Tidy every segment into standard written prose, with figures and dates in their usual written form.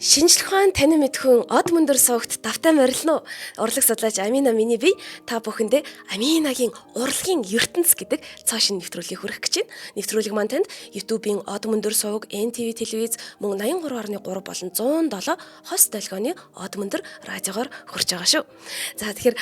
Шинжлэх ухаан танин мэдхүн од мөндөр суугт давтай морилно. Урлаг судлаач Амина миний бие та бүхэндээ Аминагийн урлагийн ертөнц гэдэг цоо шинэ нэвтрүүлгийг хүргэх гэж байна. Нэвтрүүлэг маань танд YouTube-ийн од мөндөр сувг, NTV телевиз мөн 83.3 болон 107 хос долгионы од мөндөр радиогоор хүрч байгаа шүү. За, тэгэхээр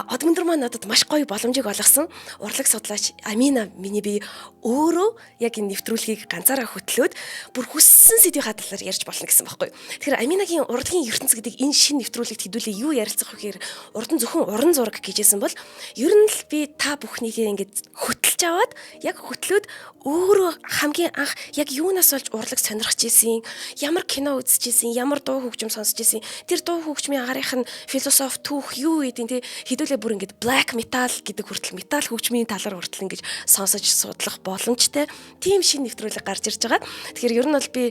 од мөндөр маань надад маш гоё боломжийг олгосон. Урлаг судлаач Амина миний бие өөрөө яг энэ нэвтрүүлгийг ганцаараа хөтлөөд бүр хүссэн сэдвийнхаа талаар ярьж болно гэсэн байхгүй. Тэгэхээр Аминагийн урлагийн ертөнц гэдэг энэ шинэ нэвтрүүлэгт хэдүүлээ юу ярилцах вэ гэхээр урд нь зөвхөн уран зураг гэжсэн бол ер нь л би та бүхнийгээ ингээд хөтөлж аваад, яг хөтлөөд өөрөө хамгийн анх яг юунаас болж урлаг сонирхож исэн, ямар кино үзэж исэн, ямар дуу хөгжим сонсож исэн, тэр дуу хөгжмийн агарынх нь философи, түүх юу гэдэг тий, хэдүүлээ бүр ингээд black metal гэдэг хүртэл, метал хөгжмийн талаар хүртэл ингэж сонсож судлах боломжтой тийм шинэ нэвтрүүлэг гарч ирж байгаа. Тэгэхээр ер нь бол би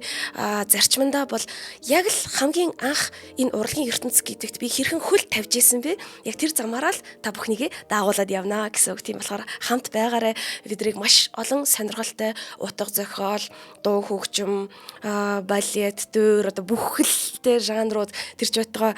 зарчмандаа бол яг л хамгийн анх энэ урлагийн ертөнц гэдэгт би хэрхэн хөл тавьж исэн бэ? Яг тэр замаараа л та бүхнийгээ дагуулад явнаа гэсэн үг. Тийм болохоор хамт байгаарай. Бидрийг маш олон сонирхолтой утга зохиол, дуу хөгжим, балет, дуур, одоо бүх л тэ жанрууд, тэр ч байтугай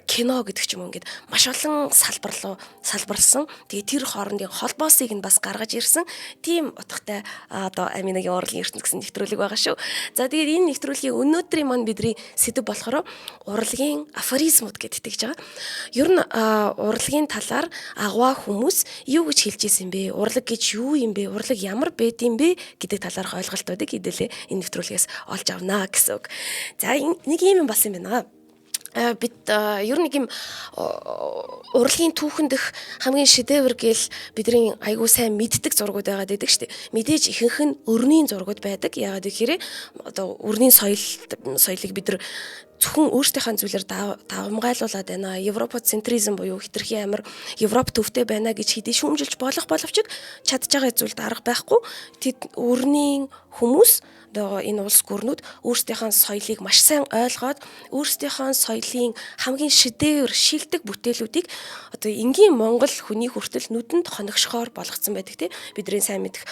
кино гэдэг ч юм уу, ингээд маш олон салбар руу салбарлсан. Тэгээ тэр хоорондын холбоосыг нь бас гаргаж ирсэн. Тийм утгатай одоо Аминагийн урлагийн ертөнц гэсэн нэвтрүүлэг байгаа шүү. За, тэгээд энэ нэвтрүүлгийн өнөөдрийн маань бидний сэдэв болохоор урлагийн афоризмууд гэдээ тэгж байгаа. Ер нь урлагийн талаар агваа хүмүүс юу гэж хэлж исэн бэ? Урлаг гэж юу юм бэ? Урлаг ямар байд юм бэ гэдэг талаарх ойлголтуудыг хэдүүлээ энэ нэвтрүүлгээс олж авнаа гэсэн үг. За, нэг юм болсон юм байна. Бид ер нь нэг юм урлагийн түүхэн дэх хамгийн шедевр гээл бидний айгуу сайн мэддэг зургууд байгаад байдаг шүү дээ. Мэдээж ихэнх нь өрний зургууд байдаг. Яагаад гэхээр одоо өрний соёлыг бид нар зөвхөн өөрсдийнхээ зүйлээр давамгайлуулад байна. Европоцентризм буюу хэтэрхий амар Европ төвтэй байна гэж хэдий шүүмжилж болох боловч чадж байгаа зүйлд арга байхгүй. Тэд өрний хүмүүс, одоо энэ улс гүрнүүд өөрсдийнхөө соёлыг маш сайн ойлгоод, өөрсдийнхөө соёлын хамгийн шедевр, шилдэг бүтээлүүдийг одоо энгийн монгол хүний хүртэл нүдэнд хоногшохоор болгоцсон байдаг, тий. Бидний сайн мэдэх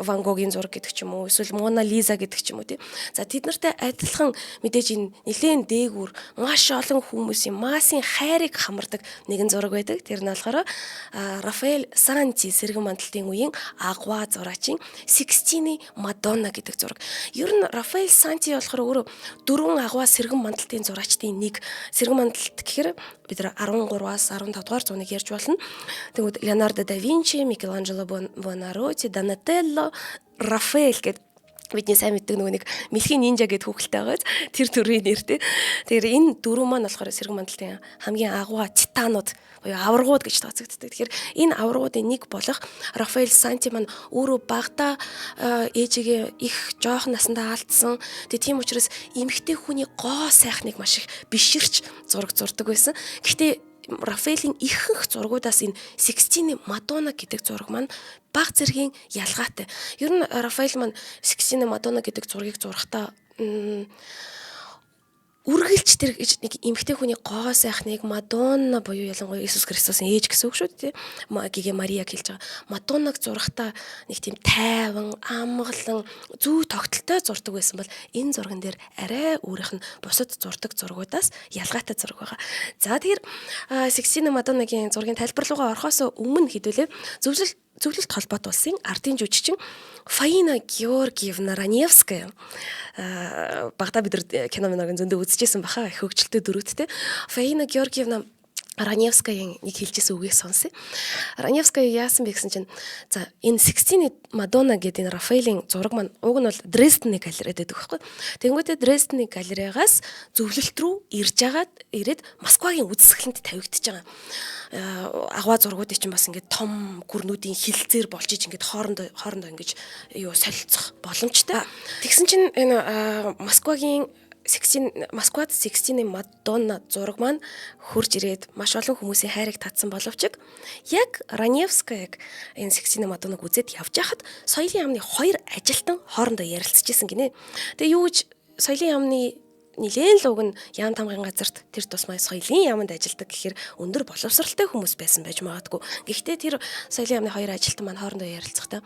Ван Гогийн зураг гэдэг ч юм уу, эсвэл Мона Лиза гэдэг ч юм уу, тий. За, тэд нартай адилхан мэдээж энэ нэлээн дээгүүр маш олон хүмүүсийн массын хайрыг хамардаг нэгэн зураг байдаг. Тэр нь болохоор Рафаэль Санти сэргэн мандалтын үеийн агваа зураачийн Сикстины Мадонна гэдэг зураг. Ер нь Рафаэль Санти болохоор өөрөө дөрвөн агваа сэргэн мандалтын зураачдын нэг. Сэргэн мандалт гэхээр бид нар 13-аас 15 дугаар зууныг ярьж болно. Тэгвэл Леонардо да Винчи, Микеланджело Буонаротти, Донателло, Рафаэль гэдэг бидний сайн мэддэг нөгөө нэг мэлхийн нинжа гэдэг хүүхэлтэй байгааз тэр төрлийн нэртэй. Тэгэхээр энэ дөрөв маань болохоор сэргэн мандалтын хамгийн агуу титанууд буюу аваргууд гэж тооцогддог. Тэгэхээр энэ аваргуудын нэг болох Рафаэль Санти маань өөрөө багадаа ээжигээ их жоохон насандаа алдсан. Тэгээ тийм учраас эмэгтэй хүний гоо сайхныг маш их биширч зураг зурдаг байсан. Гэхдээ Рафаэлийн ихэнх зургуудаас энэ Сикстины Мадонна гэдэг зураг маань баг зэргийн ялгаатай. Ер нь Рафаэль маань Сикстины Мадонна гэдэг зургийг зурахдаа үргэлж тэр гэж нэг эмэгтэй хүний гоо сайхныг, Мадонна буюу ялангуяа Иесус Христосын ээж гэсэн үг шүү дээ. Гэгээ Мария хэлж байгаа. Мадоннаг зурахдаа нэг тийм тайван, амгалан, зүй тогтолтой зурдаг байсан бол энэ зурган дээр арай өөрийнх нь бусад зурдаг зургуудаас ялгаатай зураг байгаа. За, тэгэхээр Сикстина Мадоннагийн зургийн тайлбар руугаа орохоос өмнө хэдүүлээ зөвлөлт холбоот улсын ардын жүжигчин Фаина Георгиевна Раневская, багада бид нар кино миног зөндөө үзчихсэн баха, их хөгжилтэй дөрүүдтэй. Фаина Георгиевна Раневскаян нэг хэлжсэн үгийг сонсъё. Раневская яасан бэ гэсэн чинь, за, энэ Сикстины Мадонна гэдэг энэ Рафаэлийн зураг маань уг нь бол Дрездений галерейд байдаг байхгүй. Тэнгүүтээ Дрездений галерейгаас зөвлөлт рүү ирж агаад ирээд Москвагийн үзэсгэлэнт тавигдчихж байгаа. Агваа зургуудыг чинь бас ингээд том гүрнүүдийн хилцээр болж ич ингээд хоорондоо ингэж юу солилцох боломжтой. Тэгсэн чинь энэ Москвагийн Сикстин Москвад Сикстины Мадонна зураг маань хурж ирээд маш олон хүмүүсийн хайрыг татсан боловч яг Раневскаяг энэ Сикстины Мадоннаг үзээд явж байхад соёлын яамны хоёр ажилтан хоорондоо ярилцчихсан гинэ. Тэгээ юу гэж соёлын яамны Нилээн л уг нь яам тамгын газарт тэр тусмаа соёлын яамд ажилладаг гэхээр өндөр боловсралтай хүмүүс байсан байж магадгүй. Гэхдээ тэр соёлын яамны хоёр ажилтан маань хоорондоо ярилцахдаа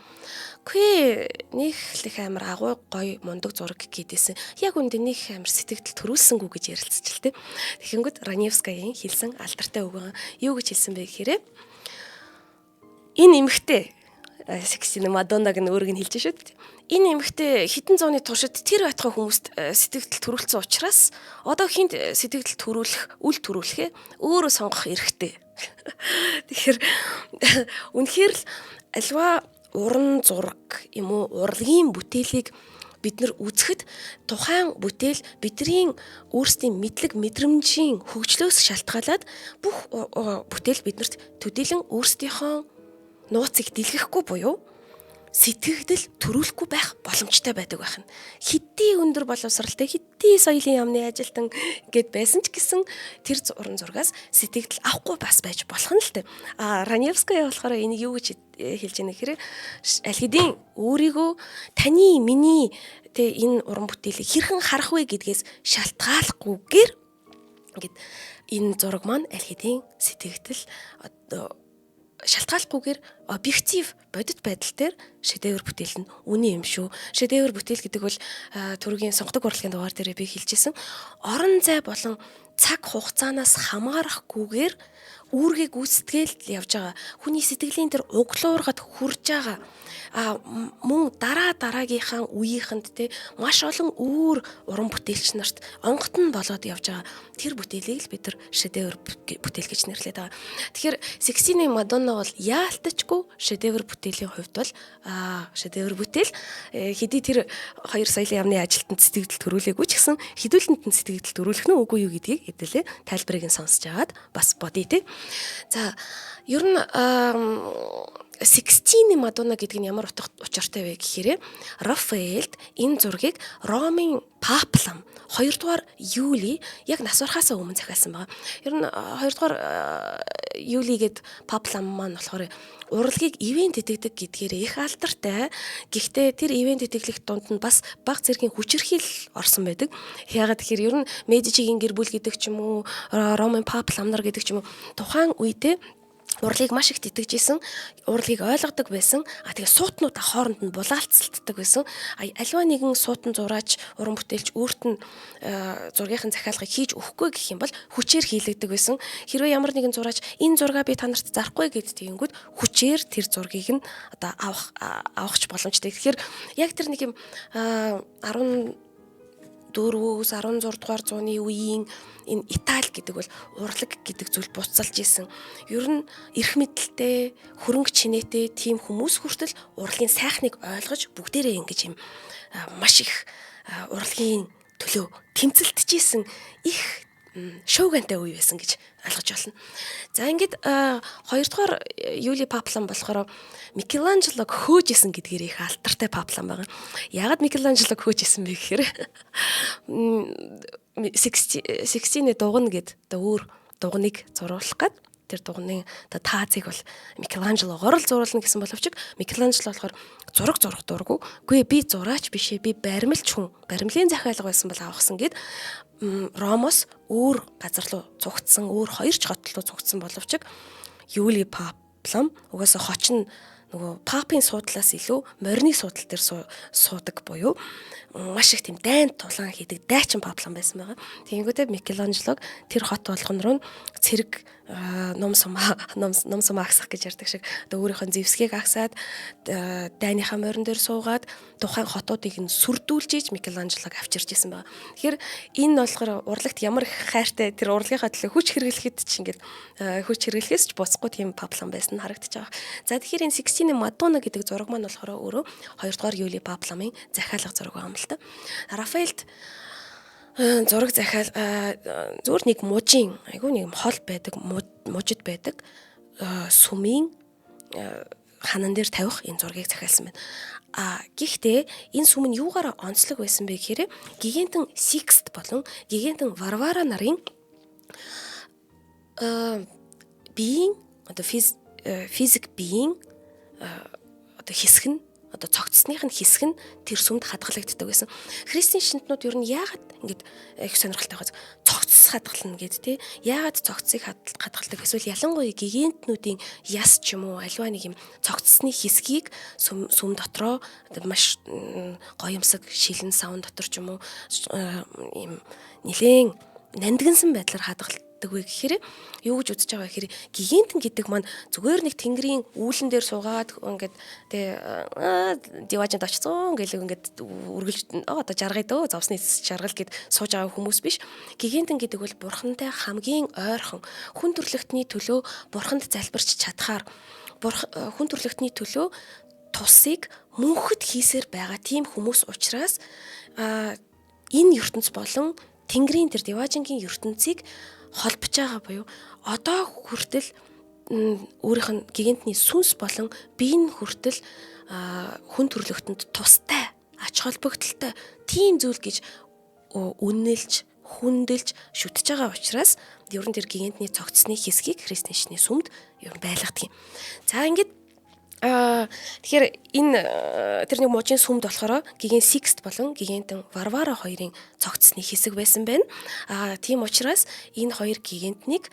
"Үгүй, нэг л их амар агуу гоё мундаг зураг гэдээсэн. Яг үндэ нэг амар сэтгэгдэл төрүүлсэнгүй" гэж ярилцж л тээ. Тэгэхэнгүүт Раневскаягийн хэлсэн алдартай үг байгаа. Юу гэж хэлсэн бэ гэхээр энэ эмэгтэй Сикстины Мадоннаг нь өөрийг нь хэлж шүү дээ. Энэ эмэгтэй хэдэн зууны туршид тэр байтугай хүмүүст сэтгэгдэл төрүүлсэн учраас одоо хэнд сэтгэгдэл төрүүлэх, үл төрүүлэхээ өөрөө сонгох эрхтэй. Тэгэхээр үнэхээр л альва уран зураг юм уу, урлагийн бүтээлийг бид нар үзэхэд тухайн бүтээл бидний өөрсдийн мэдлэг мэдрэмжийн хөгжлөөс шалтгаалаад бүх бүтээл биднэрт төдийлөн өөрсдийнхөө нууцыг дэлгэхгүй буюу сэтгэгдэл төрүүлэхгүй байх боломжтой байдаг байх нь. Хэдий өндөр боловсралтай, хэдий соёлын яамны ажилтан гэд байсан ч гэсэн тэр уран зургаас сэтгэгдэл авахгүй бас байж болох нь л дээ. А Раневская болохоор энийг юу гэж хэлж байгаа нэхэр аль хэдийн өөрийгөө таны, миний тэ энэ уран бүтээлийг хэрхэн харах вэ гэдгээс шалтгааллахгүйгээр ингээд энэ зураг маань аль хэдийн сэтгэгдэл одоо шалтгааллахгүйгээр объектив бодит байдал дээр шедевр бүтээл нь үнэн юм шүү. Шедевр бүтээл гэдэг бол түрүүгийн сонгодог урлагийн дугаар дээр би хэлжсэн. Орон зай болон цаг хугацаанаас хамаарахгүйгээр үүргээ гүйцэтгээл явж байгаа. Хүний сэтгэлийн тэр углуургад хүрж байгаа. А мөн дараа дараагийнхаа үеийнхэнд те маш олон өөр уран бүтээлч нарт онгот нь болоод явж байгаа. Тэр бүтээлийг л бид нар шедевр бүтээл гэж нэрлэдэг байгаа. Тэгэхээр Сикстины Мадонна бол яалтчгүй шедевр бүтээлийн хувьд бол шедевр бүтээл. Хэдий тэр хоёр соёлын яамны ажилтнанд сэтгэгдэл төрүүлээгүй ч гэсэн хэдүүлэнд нь сэтгэгдэл төрүүлэх нь үгүй юу гэдгийг хэдүүлээ тайлбарыг нь сонсож агаад бас бодъё те. За, ер нь Сикстины Мадонна гэдэг нь ямар утга учиртай вэ гэхээр Рафаэлд энэ зургийг Ромын Паплам 2 дугаар Юли яг нас барахаас өмнө захиалсан байгаа. Ер нь 2 дугаар Юли гээд Паплам маань болохоор урлагийг ивээн тэтгдэг гэдгээр их алдартай. Гэхдээ тэр ивээн тэтгэлэгт дунд нь бас баг зэргийн хүчирхийлэл орсон байдаг. Яагаад тэгэхээр ер нь Медичигийн гэр бүл гэдэг ч юм уу, Ромын Паплам нар гэдэг ч юм уу, тухайн үедээ урлагийг маш их тэтгэж исэн, урлагийг ойлгодог байсан. А тэгээ суутнуудаа хооронд нь булаацалддаг байсан. Аливаа нэгэн суутан зураач, уран бүтээлч өөрт нь зургийнхын захиалгыг хийж өгөхгүй гэх юм бол хүчээр хийлэгдэг байсан. Хэрвээ ямар нэгэн зураач энэ зургаа би та нарт зарахгүй гэд тэгэнгүүт хүчээр тэр зургийг нь одоо авахч боломжтой. Тэгэхээр яг тэр нэг юм 14-өөс 16 дугаар зууны үеийн энэ Итали гэдэг бол урлаг гэдэг зүйл буцалж исэн. Ер нь эрх мэдэлтэй, хөрөнгө чинээтэй тийм хүмүүс хүртэл урлагийн сайхныг ойлгож бүгдээрээ ингэж юм маш их урлагийн төлөө тэмцэлтэж исэн их шуугантай үе байсан гэж ойлгож байна. За, ингээд хоёрдугаар Юли Паплан болохоор Микеланджелог хөөж исэн гэдгээр их алдартай паплан байгаа. Яагаад Микеланджелог хөөж исэн бэ гэхээр Сикстины дугна гэд одоо өөр дугныг зуруулах гад тэр дугны одоо таазыг бол Микеланджелогоор л зуруулна гэсэн боловч Микеланджело болохоор зураг зурах дурггүй. Үгүй, би зураач биш ээ, би баримлч хүн. Баримлын захиалга байсан бол авахсан гэд Ромоос өөр газар руу цугтсан, өөр хоёр ч хот руу цугтсан боловч Юли Паплам угаасаа хоч нь нөгөө папын суудлаас илүү морины суудал дээр суудаг буюу маш их тийм дайн тулаан хийдэг дайчин паплан байсан байгаа. Тэгэнгүүтээ Микеланджелог тэр хот болгон руу цэрэг ном сумаа агсах гэж ярьдаг шиг одоо өөрийнхөө зэвсгийг агсаад, дайныхаа морин дээр суугаад тухайн хотуудыг нь сүрдүүлж иж Микеланджелог авчирч исэн байгаа. Тэгэхээр энэ нь болохоор урлагт ямар их хайртай, тэр урлагийнхаа төлөө хүч хэрэглэхэд ч ингээд хүч хэрэглэхээс ч буцахгүй тийм паплан байсан нь харагдаж байгаа. За, тэгэхээр энэ Сикстины Мадонна гэдэг зураг маань болохоор өөрөө 2 дугаар Юли Папламын захиалга зураг байгаа юм л та. Рафаэлд зураг захиал зүгээр нэг мужийн айгүй нэг хол байдаг, мужид байдаг сүмийн ханан дээр тавих энэ зургийг захиалсан байна. А гэхдээ энэ сүм нь юугаараа онцлог байсан бэ гэхээр гигантын Сикст болон гигантын Варвара нарын биеийн одоо физик биеийн одоо хэсэг нь одоо цогцсных нь хэсэг нь тэр сүмд хадгалагддаг байсан. Христийн шинтнүүд ер нь яагаад ингэж их сонирхолтой байгаа цогцс хадгална гэд тий. Яагаад цогцсыг хадгалдаг? Эсвэл ялангуяа гигантнуудын яс ч юм уу альва нэг юм цогцсны хэсгийг сүм дотроо маш гоёмсог шилэн савн дотор ч юм уу ийм нилээн нандинсан байдлаар хадгалдаг вэ гэхээр юу гэж үзэж байгаа гэхээр гигантэн гэдэг маань зүгээр нэг тэнгэрийн үүлэн дээр суугаад ингээд тэ диважинд очсон гэлэг ингээд үргэлж одоо жаргая дөө зовсны эцэс жаргал гэд сууж байгаа хүмүүс биш. Гигантэн гэдэг бол бурхантай хамгийн ойрхон хүн төрлөختний төлөө бурханд залбирч чадхаар хүн төрлөختний төлөө тусыг мөнхөд хийсээр байгаа тийм хүмүүс учраас энэ ертөнц болон Тэнгэрийн тэр диваажингийн ертөнцийг холбож байгаа буюу одоо хүртэл өөрийнх нь гигантны сүнс болон биеийн хүртэл хүн төрлөختөнд тустай ач холбогдолтой тийм зүйл гэж үнэлж хүндэлж шүтэж байгаа учраас ер нь тэр гигантны цогцсны хэсгийг христийн шний сүмд ер нь байлгадаг юм. За ингээд тэгэхээр энэ тэр нэг мужийн сүмд болохоор гигэн Сикст болон гигантэн Варвара хоёрын цогцсны хэсэг байсан байна. Тийм учраас энэ хоёр гигантныг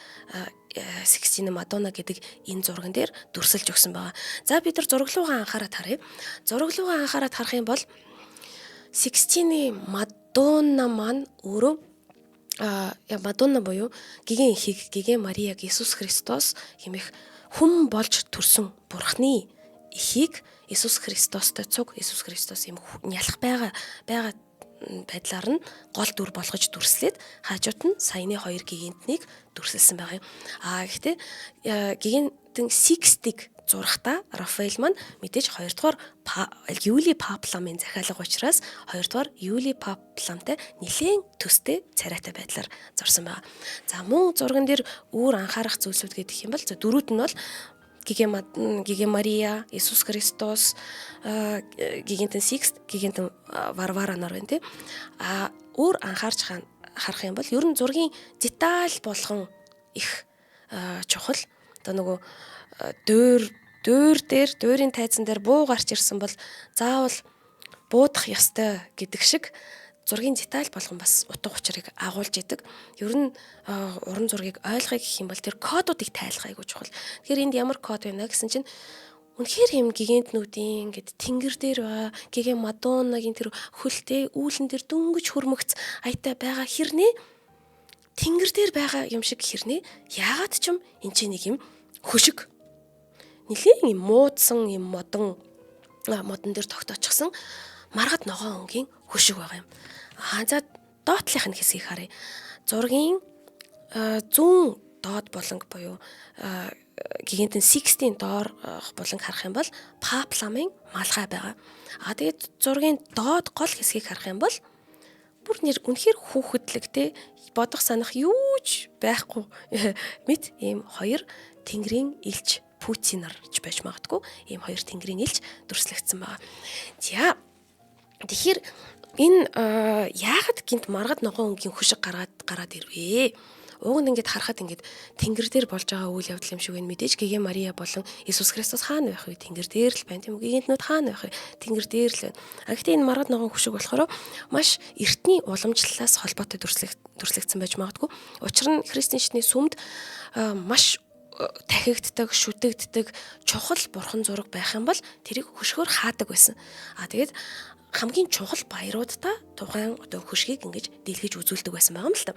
Сикстина Мадонна гэдэг энэ зурган дээр дүрсэлж өгсөн байгаа. За бид нар зураглуугаа анхаарал харъя. Зураглуугаа анхаарал харах юм бол Сикстины Мадонна маань өөрөө Мадонна буюу гигэн ихийг гигэн Марияг Иесус Христос хэмээх хүн болж төрсөн Бурхны эхийг Иесус Христостой цуг Иесус Христос юм ялах байгаа байдлаар нь гол дүр болгож дүрслээд хажууд нь саяны хоёр гигантныг дүрсэлсэн байгаа юм. Гэхдээ гигантэн Сикстиг зурхтаа Рафаэль маань мэдээж хоёрдугаар Юли Папламын захиалга учраас хоёрдугаар Юли Папламтай нэлээд төстэй царайтай байдлаар зурсан байгаа. За мөн зурган дээр өөр анхаарах зүйлсүүд гэдэг юм бол за дөрүүд нь бол Гигэ Мария, Иесус Христос, гигантэн Сикст, гигантэн Варвара нар байна тий. Өөр анхаарч харах юм бол ер нь зургийн деталь болгон их чухал. Одоо нөгөө дуур дээр, дуурийн тайзан дээр буу гарч ирсэн бол заавал буудах ёстой гэдэг шиг зургийн деталь болгон бас утга учирыг агуулж идэг. Ер нь уран зургийг ойлгоё гэх юм бол тэр кодуудыг тайлах айгүй чухал. Тэгэхээр энд ямар код байна гэсэн чинь үнэхээр юм гигантнүүдийн ингээд тэнгэр дээр байгаа гигэ Мадоннагийн тэр хөлтэй үүлэн дээр дөнгөж хөрмөгц аятай байгаа хэрнээ тэнгэр дээр байгаа юм шиг хэрнээ яагаад ч юм эн чинь нэг юм хөшиг нэлийн юм муудсан юм модон дээр тогтоочихсон маргад ногоон өнгийн хөшиг байгаа юм. За доотлынх нь хэсгийг харъя. Зургийн зүүн доод буланг буюу гигантын Сикстийн доор буланг харах юм бол Пап ламын малгай байгаа. Тэгээд зургийн доод гол хэсгийг харах юм бол бүр нэр үнэхэр хүүхэдлэг те бодох санах юу ч байхгүй мэт ийм хоёр тэнгэрийн элч Путинар ч байж магадгүй ийм хоёр тэнгэрийн элч дүрслэгдсэн байгаа. За тэгэхээр энэ яагаад гинт маргад ногоон өнгийн хөшиг гараад ирвэ? Уг нь ингээд харахад ингээд тэнгэр дээр болж байгаа үйл явдал юм шиг байна. Мэдээж Гигэ Мария болон Иесус Христос хаана байх вэ? Тэнгэр дээр л байна тийм үү? Гигантнууд хаана байх вэ? Тэнгэр дээр л байна. Гэхдээ энэ маргад ногоон хөшиг болохоор маш эртний уламжлалаас холбоотой дүрслэгдсэн байж магадгүй. Учир нь христийн шний сүмд маш тахигддаг, шүтэгддэг чухал бурхан зураг байх юм бол тэрийг хөшгөөр хаадаг байсан. Тэгээд хамгийн чухал баяруудаа тухайн одоо хөшгийг ингэж дэлгэж үзүүлдэг байсан байгаа юм л та.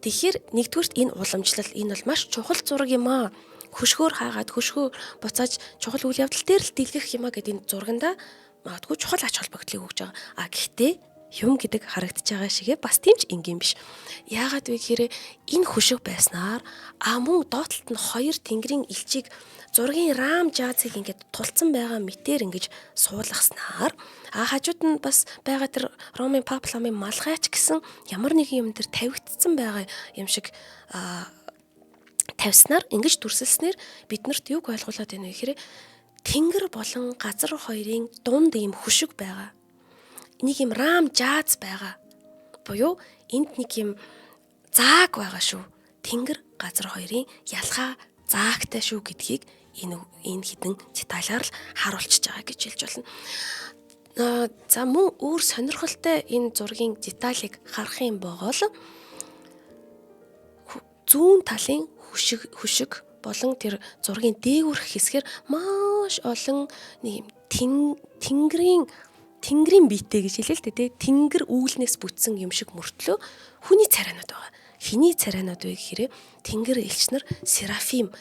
Тэгэхээр нэгдүгüрт энэ уламжлал энэ бол маш чухал зураг юм аа. Хөшгөөр хаагаад хөшгөө буцааж чухал үйл явдал дээр л дэлгэх юм аа гэдэг энэ зурганда магадгүй чухал ач холбогдлыг өгж байгаа. Гэхдээ юм гэдэг харагдаж байгаа шигээ бас тийм ч энгийн биш. Яагаад вэ гэхээр энэ хөшиг байснаар мөн доотлолт нь хоёр тэнгэрийн элчийг зургийн рам жаазыг ингээд тулцсан байгаа мэтээр ингэж суулгаснаар хажууд нь бас байгаа тэр Ромын пап ламын малгайч гэсэн ямар нэгэн юм дээр тавигдсан байгаа юм шиг тавьснаар ингэж дүрсэлснээр биднэрт юг ойлгуулад байна вэ гэхээр тэнгэр болон газар хоёрын дунд ийм хөшиг байгаа. Нэг юм рам жааз байгаа. Буюу энд нэг юм зааг байгаа шүү. Тэнгэр газар хоёрын ялгаа заагтай шүү гэдгийг энэ хідэн деталаар л харуулчихж байгаа гэж хэлж болно. За, мөн өөр сонирхолтой энэ зургийн деталийг харах юм бол зүүн талын хөшиг болон тэр зургийн дээгүүрх хэсгээр маш олон нэг юм тэнгэрийн биетэй гэж хэлээ л дээ, тий. Тэнгэр үүлнээс бүтсэн юм шиг мөртлөө хүний царайнууд байгаа. Хэний царайнууд вэ гэхээр тэнгэр элч нар, Серафим,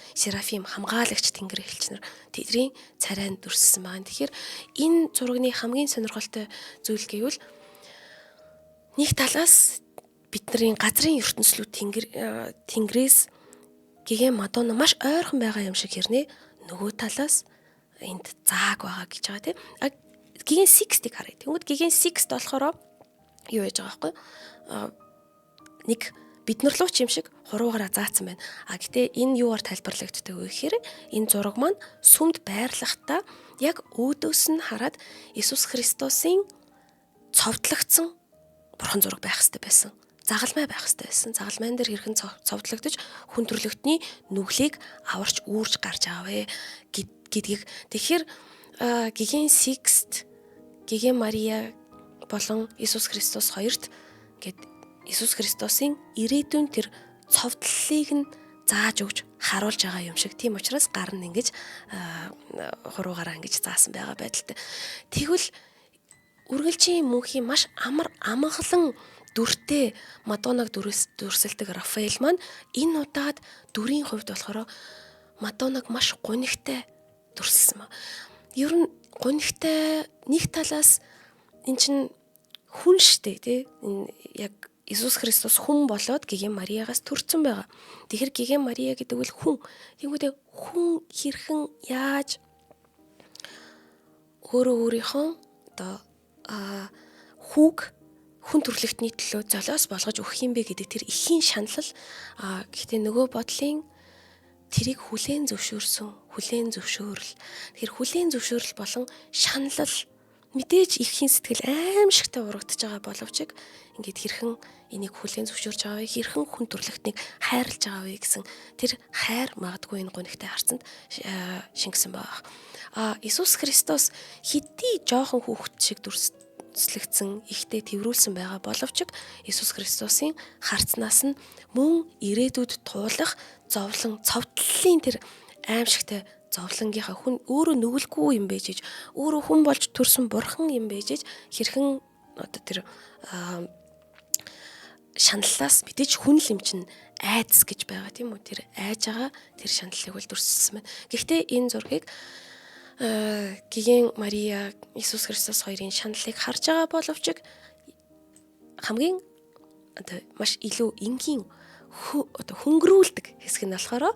хамгаалагч тэнгэр элч нар, тэдний царайнд дүрсэлсэн байгаа. Тэгэхээр энэ зургийн хамгийн сонирхолтой зүйл гэвэл нэг талаас бидний газрын ертөнцлүүд тэнгэрээс гэгээн Мадонна маш ойрхон байгаа юм шиг хэрнээ нөгөө талаас энд зааг байгаа гэж байгаа, тийм. А гэгээн Sixт-ийг харъя. Тэнгүүд гэгээн Sixt болохоор юу яаж байгаа байхгүй? Нэг бид нар руу ч юм шиг хуруугаараа заацсан байна. А гэтээ энэ юугаар тайлбарлагддаг вэ гэхээр энэ зураг маань сүмд байрлахдаа яг өөдөөс нь хараад Иесус Христосын цовдлогдсон бурхан зураг байх хэрэгтэй байсан. Загалмай байх хэрэгтэй байсан. Загалмайн дээр хэрхэн цовдлогдож хүн төрлөختний нүглийг аварч үүрж гарч байгаа вэ гэдгийг. Тэгэхээр гэгээн Sixt, гэгээн Мария болон Иесус Христос хоёрт ингээд Иесус Христосын ирээдүйн тэр цовдлолыг нь зааж өгч харуулж байгаа юм шиг. Тийм учраас гар нь ингэж хуруугаараа ингэж заасан байгаа байдалтай. Тэгвэл үргэлжийн мөнхийн маш амар амгалан дүртэй Мадоннаг дүрсэлдэг Рафаэль маань энэ удаад дүрийн хувьд болохоор Мадоннаг маш гунигтай дүрсэлсэн ба. Ер нь гунигтай нэг талаас эн чинь хүн штэ, тий. Энэ яг Иесус Христос хүн болоод гэгээн Мариагаас төрсөн байгаа. Тэгэхээр гэгээн Мария гэдэг бол хүн. Тэнгүүдээ хүн хэрхэн яаж өөрөө өөрийнхөө одоо хүүг хүн төрлөختний төлөө золиос болгож өгөх юм бэ гэдэг тэр ихийн шаналл. Гэхдээ нөгөө бодлын тэрийг хүлээн зөвшөөрсөн, хүлээн зөвшөөрөл. Тэгэхээр хүлээн зөвшөөрөл болон шаналл мэдээж ихийн сэтгэл аимшигтай урагдж байгаа боловч ингээд хэрхэн энийг хүлээн зөвшөөрж байгаа вэ? Хэрхэн хүн төрлөختнийг хайрлаж байгаа вэ гэсэн тэр хайр магадгүй энэ гунигтай харцанд шингэсэн байгаа. Иесус Христос хэдий жоохон хүүхэд шиг дүрслэгдсэн, ихтэй тэрврүүлсэн байгаа боловч Иесус Христосын харцнаас нь мөн ирээдүйд туулах зовлон, цовдлолын тэр аимшигтай зовлонгийнхаа хүн өөрөө нүгэлгүй юм байж иж, өөрөө хүн болж төрсөн бурхан юм байж иж хэрхэн одоо тэр шаналлаас мэдээж хүн л юм чинь айдас гэж байгаа, тийм үү, тэр айж байгаа тэр шаналлыг бол дүрсэлсэн байна. Гэхдээ энэ зургийг гэгээн Мария, Иесус Христос хоёрын шаналлыг харж байгаа боловч хамгийн одоо маш илүү энгийн одоо хөнгөрүүлдэг хэсэг нь болохоор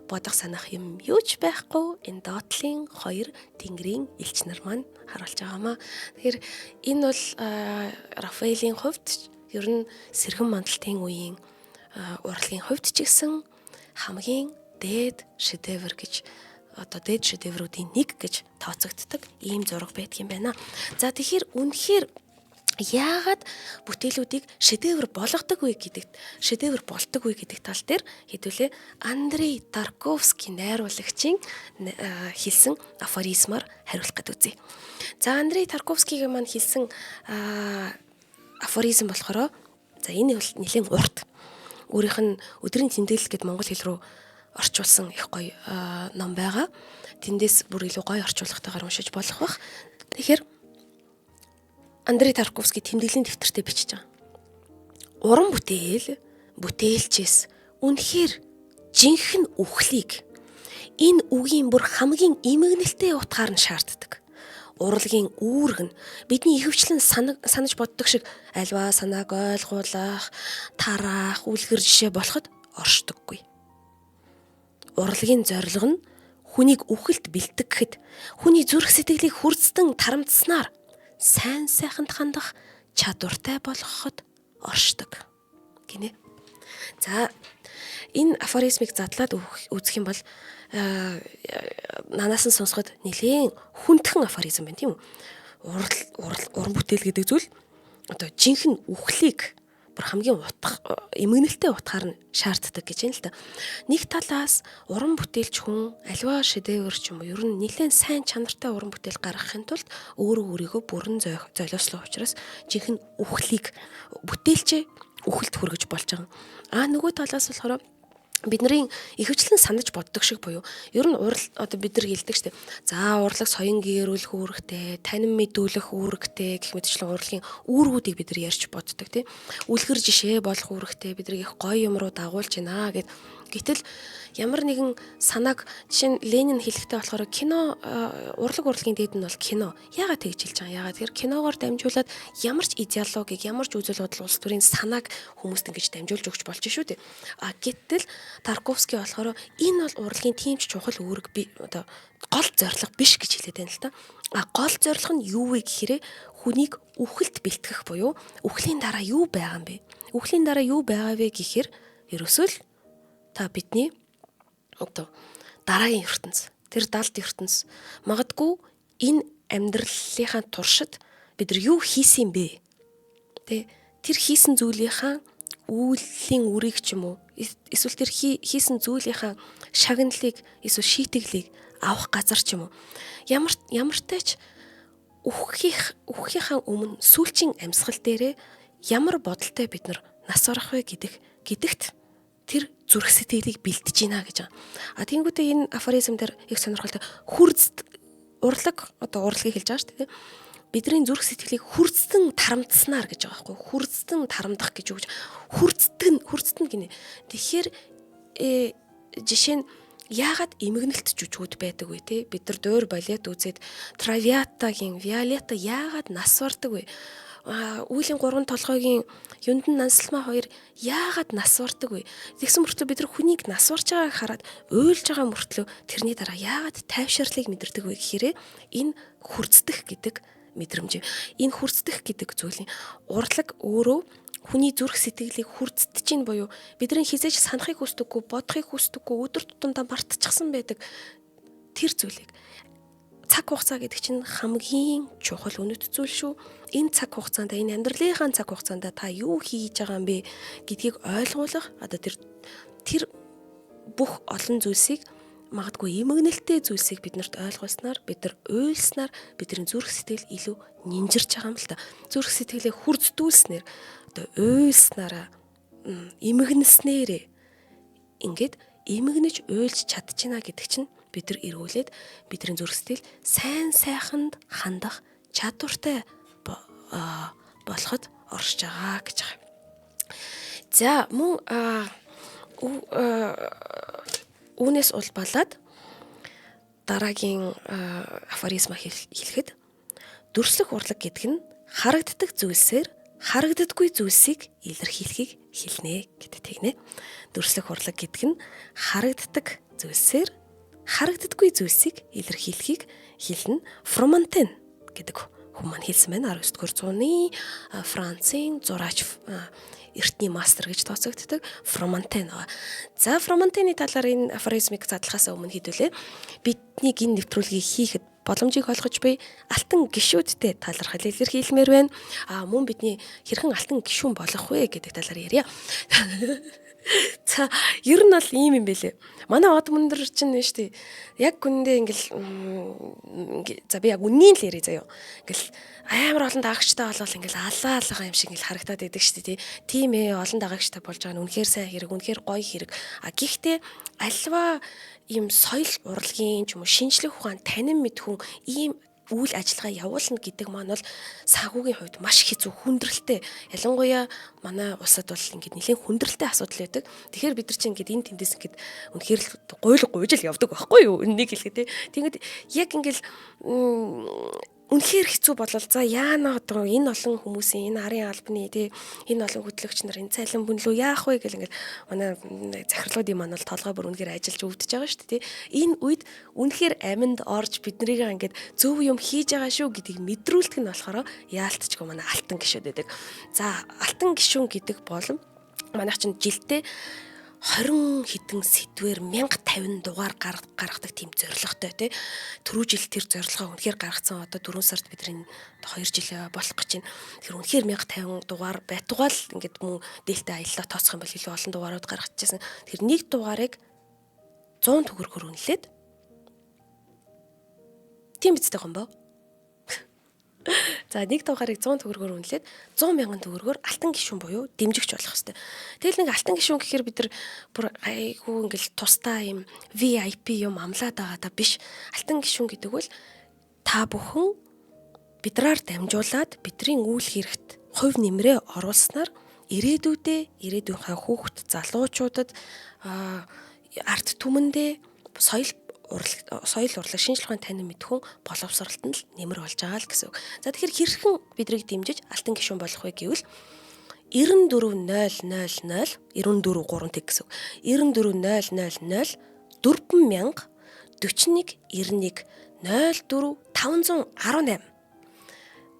бодох санах юм юу ч байхгүй энэ доотлын хоёр тэнгэрийн элч нар маань харуулж байгаамаа. Тэгэхээр энэ бол Рафаэлийн хувьд ер нь сэргэн мандалтын үеийн урлагийн хувьд ч гэсэн хамгийн дээд шедевр гэж, одоо дээд шедеврүүдийн нэг гэж тооцогддог ийм зураг байдаг юм байна. За, тэгэхээр үнэхээр яагаад бүтээлүүдийг шедевр болгодог вэ гэдэгт, шедевр болдог вэ гэдэг тал дээр хэдүүлээ Андрей Тарковский найруулагчийн хэлсэн афоризмаар хариулах гээд үзье. За, Андрей Тарковскигийн маань хэлсэн афоризм болохоор, за, энэ бол нэлээд урт. Өөрийнх нь өдрийн тэмдэглэл гэд монгол хэл рүү орчуулсан их гоё ном байгаа. Тэндээс бүр илүү гоё орчуулгатайгаар уншиж болох бах. Тэгэхээр Андрей Тарковский тэмдэглэлийн дэвтэртээ бичиж байгаа. Уран бүтээл бүтээлчээс үнэхээр жинхэнэ үхлийг энэ үгийн бүр хамгийн эмгэнэлтэй утгаар нь шаарддаг. Урлагийн үүрэг нь бидний ихэвчлэн санаж боддог шиг альва санааг ойлгуулах, тараах, үлгэр жишээ болоход оршдоггүй. Урлагийн зорилго нь хүнийг үхэлд бэлтгэхэд хүний зүрх сэтгэлийг хүрдэн тарамтснаар сайн сайханд хандах чадвартай болгоход оршдог гинэ. За, энэ афоризмыг задлаад үзэх юм бол нанаас нь сонсоход нэлээн хүндхэн афоризм байна, тийм үү? Уран бүтээл гэдэг зүйл одоо жинхэнэ үхлийг бүр хамгийн утга эмгэнэлтэй утгаар нь шаарддаг гэж юм л да. Нэг талаас уран бүтээлч хүн альва шедевр ч юм уу ер нь нэлээд сайн чанартай уран бүтээл гаргахын тулд өөрөө өөрийгөө бүрэн золиослох учраас жинхэнэ үхлийг бүтээлчээ үхэлд хүргэж болж байгаа. А нөгөө талаас болохоор бидний ихэвчлэн санаж боддог шиг буюу ер нь урал одоо бид нар хэлдэг штеп. За, урлаг соён гэрүүлэх үүрэгтэй, танин мэдүүлэх үүрэгтэй гэх мэтчлэн урлагийн үүргүүдийг бид нар ярьж боддог, тий. Үлгэр жишээ болох үүрэгтэй, бид нар их гоё юм руу дагуулж байна гэд. Гэтэл ямар нэгэн санааг, жишээ нь Ленин хэлэхдээ болохоор кино урлаг, урлагийн дээд нь бол кино. Яагаад тэгж хэлж байгаа юм? Яагаад тэгэхээр киногоор дамжуулаад ямар ч идеологиг, ямар ч үзэл бодол, улс төрийн санааг хүмүүст ингэж дамжуулж өгч болж шүү дээ. А гэтэл Тарковский болохоор энэ бол урлагийн тийм ч чухал үүрэг би одоо гол зорилго биш гэж хэлээд байна л та. А гол зорилго нь юу вэ гэхээр хүнийг үхэлд бэлтгэх буюу үхлийн дараа юу байгаа юм бэ? Үхлийн дараа юу байгаа вэ гэхээр ерөөсөө л та бидний одоо дараагийн ертөнц, тэр далд ертөнц. Магадгүй энэ амьдралынхаа туршид бид нар юу хийсэн бэ? Тэ, тэр хийсэн зүйлийнхаа үйлийн үрийг ч юм уу, эсвэл тэр хийсэн зүйлийнхаа шагналыг, эсвэл шийтгэлийг авах газар ч юм уу, ямар ямартай ч үхэхийнхаа өмнө сүүлчийн амьсгал дээрээ ямар бодолтой бид нар нас барах вэ гэдэгт тэр зүрх сэтгэлийг бэлтэж байна гэж байгаа. А тэгэнгүүтээ энэ афоризм дээр их сонирхолтой хүрз урлаг, одоо урлагийг хэлж байгаа шүү дээ. Бидний зүрх сэтгэлийг хүрздэн тарамдсанаар гэж байгаа байхгүй. Хүрздэн тарамдах гэж юу гэж, хүрздэн хүрздэн гинэ. Тэгэхээр жишээ нь яагаад эмгэнэлт жүжгүүд байдаг вэ, те? Бид нар дуур балет үзээд Травиатагийн Виолетта яагаад нас бардаг вэ? Үйлийн гурван толгойн Юндан Нансалмаа хоёр яагаад нас бардаг вэ? Тэгсэн мөртлөө бид нар хүнийг нас барж байгааг хараад уйлж байгаа мөртлөө тэрний дараа яагаад тайвширлыг мэдэрдэг вэ гэхээр энэ хүрцдэх гэдэг мэдрэмж. Энэ хүрцдэх гэдэг зүйлийн урлаг өөрөө хүний зүрх сэтгэлийг хүрцдэж чинь буюу бидний хэзээ ч санахыг хүсдэггүй, бодохыг хүсдэггүй, өдөр тутамдаа мартчихсан байдаг тэр зүйлийг. Цаг хугацаа гэдэг чинь хамгийн чухал үнэт зүйл шүү. Энэ цаг хугацаанд, энэ амьдралынхаа цаг хугацаанд та юу хийж байгаа юм бэ гэдгийг ойлгуулах одоо тэр бүх олон зүйлсийг, магадгүй эмгэнэлтэй зүйлсийг биднэрт ойлгуулснаар, бид нар уйлснаар бидний зүрх сэтгэл илүү нинжирч байгаа юм л та. Зүрх сэтгэлээ хүрздүүлснээр, одоо уйлснараа, эмгэнэснээрээ ингээд эмгэнэж уйлж чадчихна гэдэг чинь бид нар эргүүлээд бидний зүрх сэтгэл сайн сайханд хандах чадвартай болоход оршиж байгаа гэж байгаа. За, мөн үүнээс улбалаад дараагийн афоризма хэлэхэд дүрслэх урлаг гэдэг нь харагддаг зүйлсээр харагддаггүй зүйлсийг илэрхийлэхийг хэлнэ гэдэг тэгнэ. Дүрслэх урлаг гэдэг нь харагддаг зүйлсээр харагддаггүй зүйлсийг илэрхийлэхийг хэлнэ. Фромантен гэдэг хүн маань хэлсэн байна. 19-р зууны Францын зураач, эртний мастер гэж тооцогддог Фромантен байгаа. За, Фромантены талаар энэ афоризмыг задлахаас өмнө хэдүүлээ. Бидний энэ нэвтрүүлгийг хийхэд боломжийг олгож буй алтан гишүүдтэй талархал илэрхийлмээр байна. А мөн бидний хэрхэн алтан гишүүн болох вэ гэдэг талаар ярья. За, ер нь бол ийм юм бэлээ. Манай од мөндөр чинь нэ штэ. Яг гүндээ ингээл, за, би яг үннийг л яриа заяа. Ингээл амар олон дагагчтай болол ингээл алаа алгаа юм шиг ингээл харагдаад байдаг штэ, тий. Тийм ээ, олон дагагчтай болж байгаа нь үнэхээр сайн хэрэг, үнэхээр гоё хэрэг. А гэхдээ альва ийм соёл урлагийн ч юм уу шинжлэх ухаан танин мэд хүн ийм үйл ажиллагаа явуулна гэдэг маань бол санхүүгийн хувьд маш хэцүү, хүндрэлтэй. Ялангуяа манай улсад бол ингээд нэлээд хүндрэлтэй асуудал байдаг. Тэгэхээр бид нар чинь ингээд энэ тэндээс ингээд үнэхээр л гуйл гуйж л явдаг байхгүй юу? Үнийг хэлэхэд те. Тэгэнгүүт яг ингээд үнэхээр хэцүү болол, за, яана одоо энэ олон хүмүүсийн, энэ арын албаны, тий, энэ олон хөтлөгч нар, энэ цайлан бүнлүү яах вэ гэл ингээл манай захирлуудын маань бол толгой бүр үнэхээр ажиллаж өвдөж байгаа шүү дээ, тий. Энэ үед үнэхээр аминд орж биднийгээ ингээд зөв юм хийж байгаа шүү гэдгийг мэдрүүлдэг нь болохоор яалтчгүй манай алтан гишүүд байдаг. За, алтан гишүүн гэдэг бол манайх чинь жилдээ 20 хэдэн сэдвээр 1050 дугаар гаргадаг тийм зорилготой тий. Түрүү жил тэр зорилгоо үнэхээр гаргацсан. Одоо 4 сард бидний 2 жил болох гэж байна. Тэр үнэхээр 1050 дугаар байтугай л ингээд мөн дээлтэй аяллаа тооцох юм бол илүү олон дугаарууд гаргачихсан. Тэр нэг дугаарыг 100 төгрөгөөр үнэлээд тийм биз дээ гомбо. За, нэг дугаарыг 100 төгрөгөөр үнэлээд 100 мянган төгрөгөөр алтан гишүүн буюу дэмжигч болох хэвээр. Тэгэл нэг алтан гишүүн гэхээр бид нар бүр айгүй ингээл тусдаа юм VIP юм амлаад байгаа та биш. Алтан гишүүн гэдэг бол та бүхэн бидраар дамжуулаад бидний үйл хэрэгт хувь нэмрээ оруулснаар ирээдүйдээ, ирээдүйнхээ хүүхэд залуучуудад, ард түмэндээ соёл урлаг, шинжлэх ухааны танин мэдхүйн боловсролтод л нэмэр болж байгаа л гэсэн үг. За, тэгэхээр хэрхэн бидрийг дэмжиж алтан гишүүн болох вэ гэвэл 94000, 94 3 тэг гэсэн үг. 94000 4000 41 91 04 518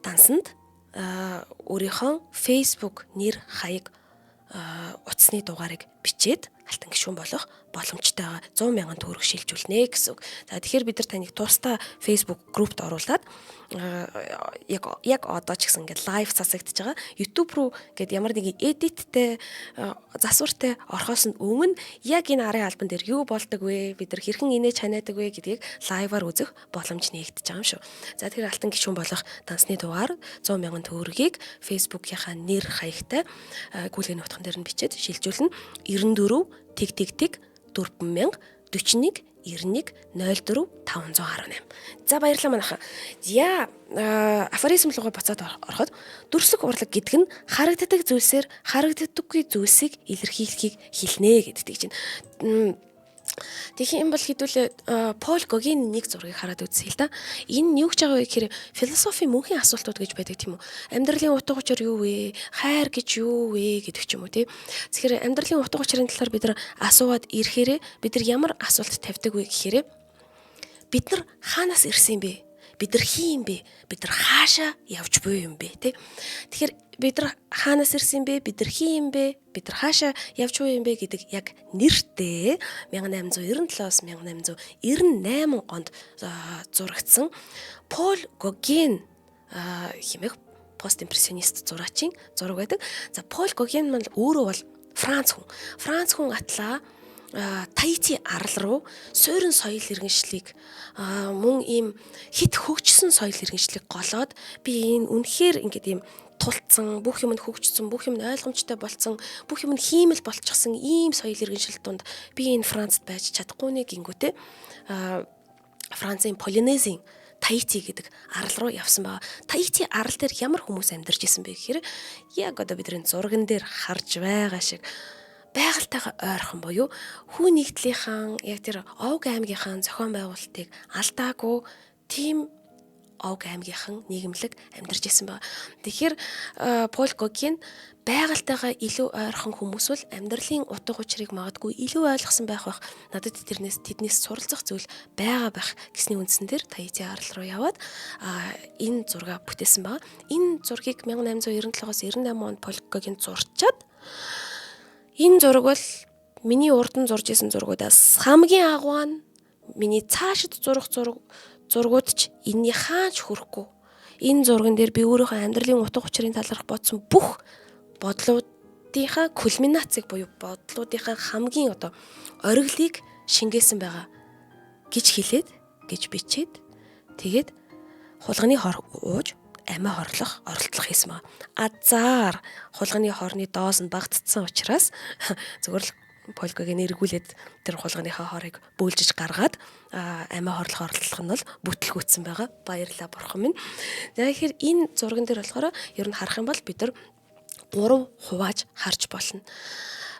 дансанд өөрийнхөө Facebook нэр хаяг, утасны дугаарыг бичээд алтан гишүүн болох боломжтой байгаа. 100 мянган төгрөг шилжүүлнэ гэсэн үг. За, тэгэхээр бид нар таныг тусдаа Facebook группт оруулаад яг одоо ч гэсэн ингээд live засагдж байгаа. YouTube руу гээд ямар нэгэн edit тэй, засвартай орохоос нь өмнө яг энэ арын албан дээр юу болдог вэ? Бид нар хэрхэн инээж ханиадаг вэ гэдгийг live аар үзэх боломж нээгдэж байгаа юм шүү. За, тэгэхээр алтан гишүүн болох дансны дугаар 100 мянган төгрөгийг Facebook-ийнхаа нэр хаягтай гүйлгээний утган дээр нь бичээд шилжүүлнэ. 94 тэг тэг тэг 4000 41 91 04 518. За, баярлалаа манайхаа. За, афоризм руугаа буцаад ороход дүрслэх урлаг гэдэг нь харагддаг зүйлсээр харагддаггүй зүйлсийг илэрхийлэхийг хэлнэ гэдэг чинь. Тэгэх юм бол хэдүүлээ Пол Гогийн нэг зургийг хараад үзье л да. Энэ нь юу гэж байгаа вэ гэхээр философийн мөнхийн асуултууд гэж байдаг, тийм үү? Амьдралын утга учир юу вэ? Хайр гэж юу вэ гэдэг ч юм уу, тийм. Тэгэхээр амьдралын утга учирын талаар бид нар асууад ирэхээрээ бид нар ямар асуулт тавьдаг вэ гэхээр бид нар хаанаас ирсэн юм бэ? Бид нар хэн юм бэ? Бид нар хаашаа явж буй юм бэ, тэ? Тэгэхээр бид нар хаанаас ирсэн бэ? Бид нар хэн юм бэ? Бид нар хаашаа явж буй юм бэ гэдэг яг нэртэй 1897-оос 1898 онд зурагдсан Пол Гоген хэмээх постимпрессионист зураачийн зураг байдаг. За, Пол Гоген маань өөрөө бол Франц хүн. Франц хүн атлаа Таити арал руу суурин соёл иргэншлийг, мөн ийм хэт хөгжсөн соёл иргэншлийг голоод, би энэ үнэхээр ингээд ийм тулцсан, бүх юм нь хөгжсөн, бүх юм нь ойлгомжтой болцсон, бүх юм нь хиймэл болчихсон ийм соёл иргэншил дунд би энэ Францад байж чадахгүй нэ гингүүтээ Францын Полинезийн Таити гэдэг арал руу явсан байгаа. Таити арал дээр ямар хүмүүс амьдарч исэн бэ гэхээр яг одоо бидний зурган дээр харж байгаа шиг байгальтайгаа ойрхон буюу хүү нэгдлийнхаа яг тэр Овг аймгийнхаа зохион байгуулалтыг алдаагүй тийм Овг аймгийнхан нийгэмлэг амьдарч исэн байна. Тэгэхээр Пол Гоген байгальтайгаа илүү ойрхон хүмүүс бол амьдралын утга учирыг магадгүй илүү ойлгосон байх бах. Надад тэрнээс тэднээс суралцах зүйл байгаа байх гэсний үндсэн дээр Таити арал руу яваад энэ зураг бүтээсэн байгаа. Энэ зургийг 1897-оос 98 онд Пол Гоген зурчаад, энэ зураг бол миний урд нь зурж исэн зургуудаас хамгийн агуу нь, миний цаашид зурах зургууд ч энэний хаач хүрэхгүй. Энэ зурган дээр би өөрийнхөө амьдралын утга учирын талаарх бодсон бүх бодлуудынхаа кульминацийг буюу бодлуудынхаа хамгийн одоо ориглыг шингээсэн байгаа гэж хэлээд, гэж бичээд, тэгээд хулганы хор ууж амиа хорлох оролдлого хийсэн ба. Азаар хулганы хорны дооз нь багтцсан учраас зүгээр л Пол Гоген эргүүлээд тэр хулганыхаа хорыг бөөлжиж гаргаад амиа хорлох оролдлого нь бол бүтлгүүцсэн байгаа. Баярлалаа, бурхан минь. За, тэгэхээр энэ зурган дээр болохоор ер нь харах юм бол бид нар гурав хувааж харж болно.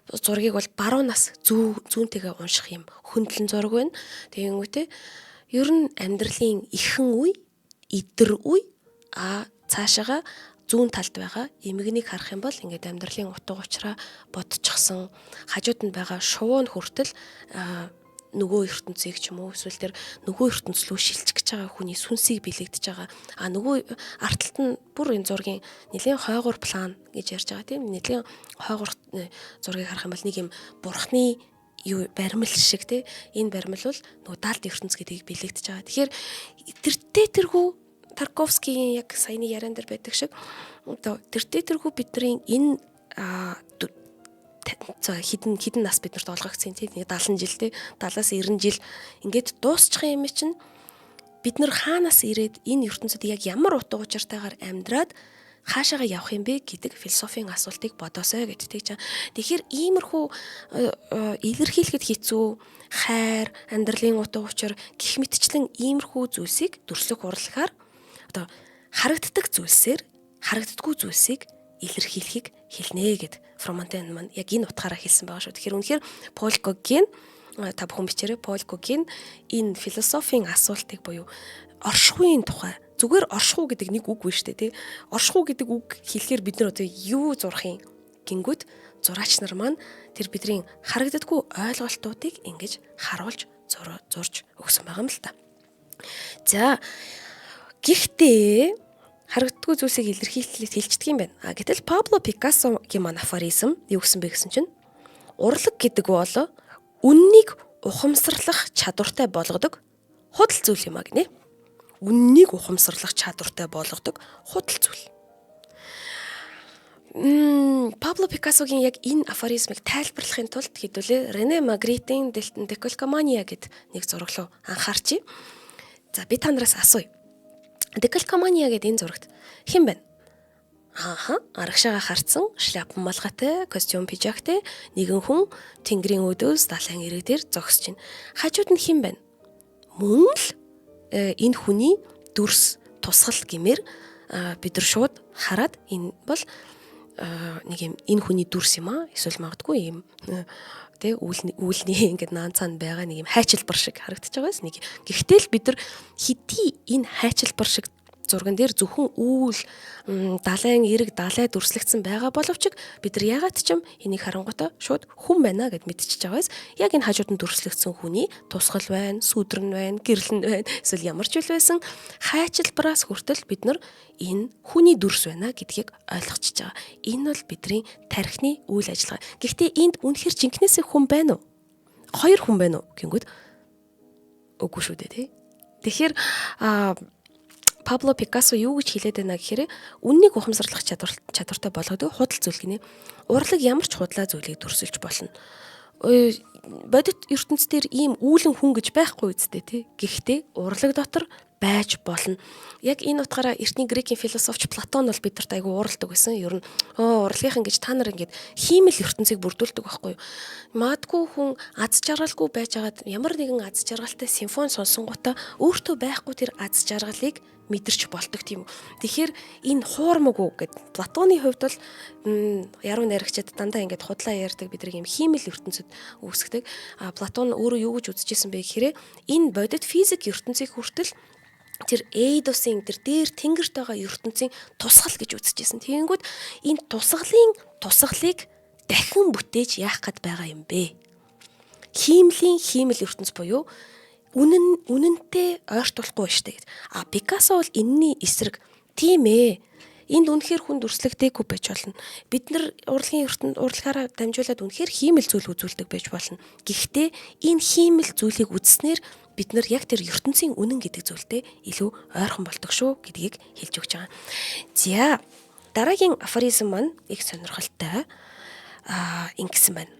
Зургийг бол баруунаас зүүнтэйгээ унших юм хөндлөн зураг байна. Тэгэнгүүтээ ер нь амьдралын ихэн үе, идэр үе, а цаашаага зүүн талд байгаа эмгэнийг харах юм бол ингээд амьдралын утга учираа бодчихсон, хажууд нь байгаа шувуу нь хүртэл нөгөө ертөнцийг ч юм уу эсвэл тэр нөгөө ертөнц рүү шилжих гэж байгаа хүний сүнсийг бэлэгдэж байгаа. А нөгөө арт талд нь бүр энэ зургийн нэлээн хойгуур план гэж ярьж байгаа, тийм, нэлээн хойгуур зургийг харах юм бол нэг юм бурхны юу баримл шиг, тий, энэ баримл бол нөгөө далд ертөнц гэдгийг бэлэгдэж байгаа. Тэгэхээр тэртээ тэргүй Тарковскийн яг саяны яриан дээр байдаг шиг одоо тэртээ тэргүй бидний энэ за хэдэн хэдэн нас биднэрт олгогдсон, тийм, 70 жил, тий, 70-аас 90 жил ингээд дуусчих юм чинь бид нар хаанаас ирээд энэ ертөнцид яг ямар утга учиртайгаар амьдраад хаашаага явах юм бэ гэдэг философийн асуултыг бодоосой гэдэг тэгж. Тэгэхээр иймэрхүү илэрхийлэхэд хэцүү хайр, амьдралын утга учир гэх мэтчлэн иймэрхүү зүйлсийг дүрслэх урлагаар одоо харагддаг зүйлсээр харагддаггүй зүйлсийг илэрхийлэхийг хэлнэ гэд Фромантен маань яг энэ утгаараа хэлсэн байгаа шүү. Тэгэхээр үнэхээр Пол Гоген, та бүхэн бичээрэй, Пол Гоген энэ философийн асуултыг буюу оршихуйн тухай, зүгээр оршихуй гэдэг нэг үг биш үү, тий. Оршихуй гэдэг үг хэлэхээр бид нар одоо юу зурах юм гингүүд зураач нар маань тэр бидний харагддаггүй ойлголтуудыг ингэж харуулж зурж өгсөн байгаа юм л та. За, гэхдээ харагддаггүй зүйлсийг илэрхийлэх хэлчихдэг юм байна. А гэтэл Пабло Пикассогийн маань афоризм юу гэсэн бэ гэсэн чинь урлаг гэдэг бол үннийг ухамсарлах чадвартай болгодог худал зүйл юм а гинэ. Үннийг ухамсарлах чадвартай болгодог худал зүйл. Пабло Пикассогийн яг энэ афоризмыг тайлбарлахын тулд хэдүүлээ Рене Магритийн Декалкомания гэд нэг зураг руу анхаарчи. За, би та нараас асууя. Декалкомания гэд энэ зурагт хэн байна? Ааха, арагшаага харцсан, шляпа малгайтай, костюм пижактай нэгэн хүн тэнгэрийн өдөөс далайн эрэг дээр зогсож байна. Хажууд нь хэн байна? Мөн л энэ хүний дүрс тусгал гэмээр бид нар шууд хараад энэ бол нэг юм энэ хүний дүрс юм аа, эсвэл магадгүй юм тэ үүлний ингээд наан цаана байгаа нэг юм хайчилбар шиг харагдаж байгаа байсан нэг. Гэхдээ л бид нар хэдий энэ хайчилбар шиг зурган дээр зөвхөн үүл, далайн эрэг, далай дүрслэгдсэн байгаа боловч бид нар ягаад ч юм энийг харангуйтаа шууд хүн байна гэд мэдчихэж байгаас яг энэ хажууд нь дүрслэгдсэн хүний тусгал байна, сүдэр нь байна, гэрэл нь байна, эсвэл ямар ч үйл байсан хайчилбараас хүртэл бид нар энэ хүний дүрс байна гэдгийг ойлгочихж байгаа. Энэ бол бидний тархины үйл ажиллагаа. Гэхдээ энд үнэхэр жинкнээсээ хүн байна уу? Хоёр хүн байна уу гингүүд үгүй шүү дээ, тий. Тэгэхээр Пабло Пикассо юу гэж хэлээд байна гэхээр үннийг ухамсарлах чадвартай болгодог худал зүйл гинэ. Урлаг ямар ч худлаа зүйлийг дүрсэлж болно. Бодит ертөнц дээр ийм үүлэн хүн гэж байхгүй үсттэй, тий. Гэхдээ урлаг дотор байж болно. Яг энэ утгаараа эртний грекийн философч Платон бол бидэрт айгүй ууралдаг байсан. Ер нь урлагийнхан гэж та нар ингээд хиймэл ертөнцийг бүрдүүлдэг байхгүй юу? Магадгүй хүн аз жаргалгүй байж байгаад ямар нэгэн аз жаргалтай симфони сонсонгуудаа өөртөө байхгүй тэр аз жаргалыг мэдэрч болдог, тийм үү. Тэгэхээр энэ хуурмаг уу гэд Платоны хувьд бол яруу найрагчид дандаа ингээд худлаа ярьдаг, бидний юм хиймэл ертөнцид үүсгэдэг. А Платон өөрөө юу гэж үзчихсэн бэ гэхээр энэ бодит физик ертөнцийг хүртэл тэр эйдосын, тэр дээр тэнгэрт байгаа ертөнцийн тусгал гэж үзчихсэн. Тэгэнгүүт энэ тусгалын тусгалыг дахин бүтээж яах гээд байгаа юм бэ? Хиймлийн хиймэл ертөнц буюу үнэн үнэнтэй ойртуулахгүй штэ гэж. А Пикассо бол энэний эсрэг, тийм ээ. Энд үнэхээр хүн дүрслэгдээгүй байж болно. Бид нар урлагийн ертөнд урлагаараа дамжуулаад үнэхээр хиймэл зүйл үзүүлдэг байж болно. Гэхдээ энэ хиймэл зүйлийг үзснээр бид нар яг тэр ертөнцийн үнэн гэдэг зүйлтэй илүү ойрхон болдог шүү гэдгийг хэлж өгч байгаа. За, дараагийн афоризм маань их сонирхолтой ингэсэн байна.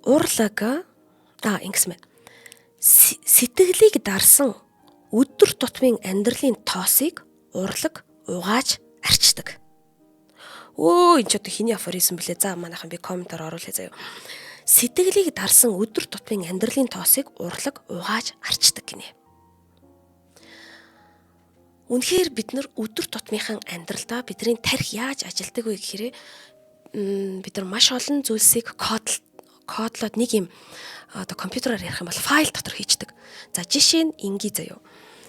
Урлаг ингэсэн байна. Сэтгэлийг дарсан өдөр тутмын амьдралын тоосыг урлаг угааж арчдаг. Өө, энэ ч одоо хэний афоризм блэ? За, манайхан, би комментоор оруулъя заяа. Сэтгэлийг дарсан өдөр тутмын амьдралын тоосыг урлаг угааж арчдаг гинэ. Үнэхээр бид нар өдөр тутмынхаа амьдралдаа бидний тархи яаж ажилдаг вэ гэхээр бид нар маш олон зүйлсийг кодлоод нэг юм одоо компьютераар ярих юм бол файл дотор хийчдэг. За, жишээ нь инги заяо.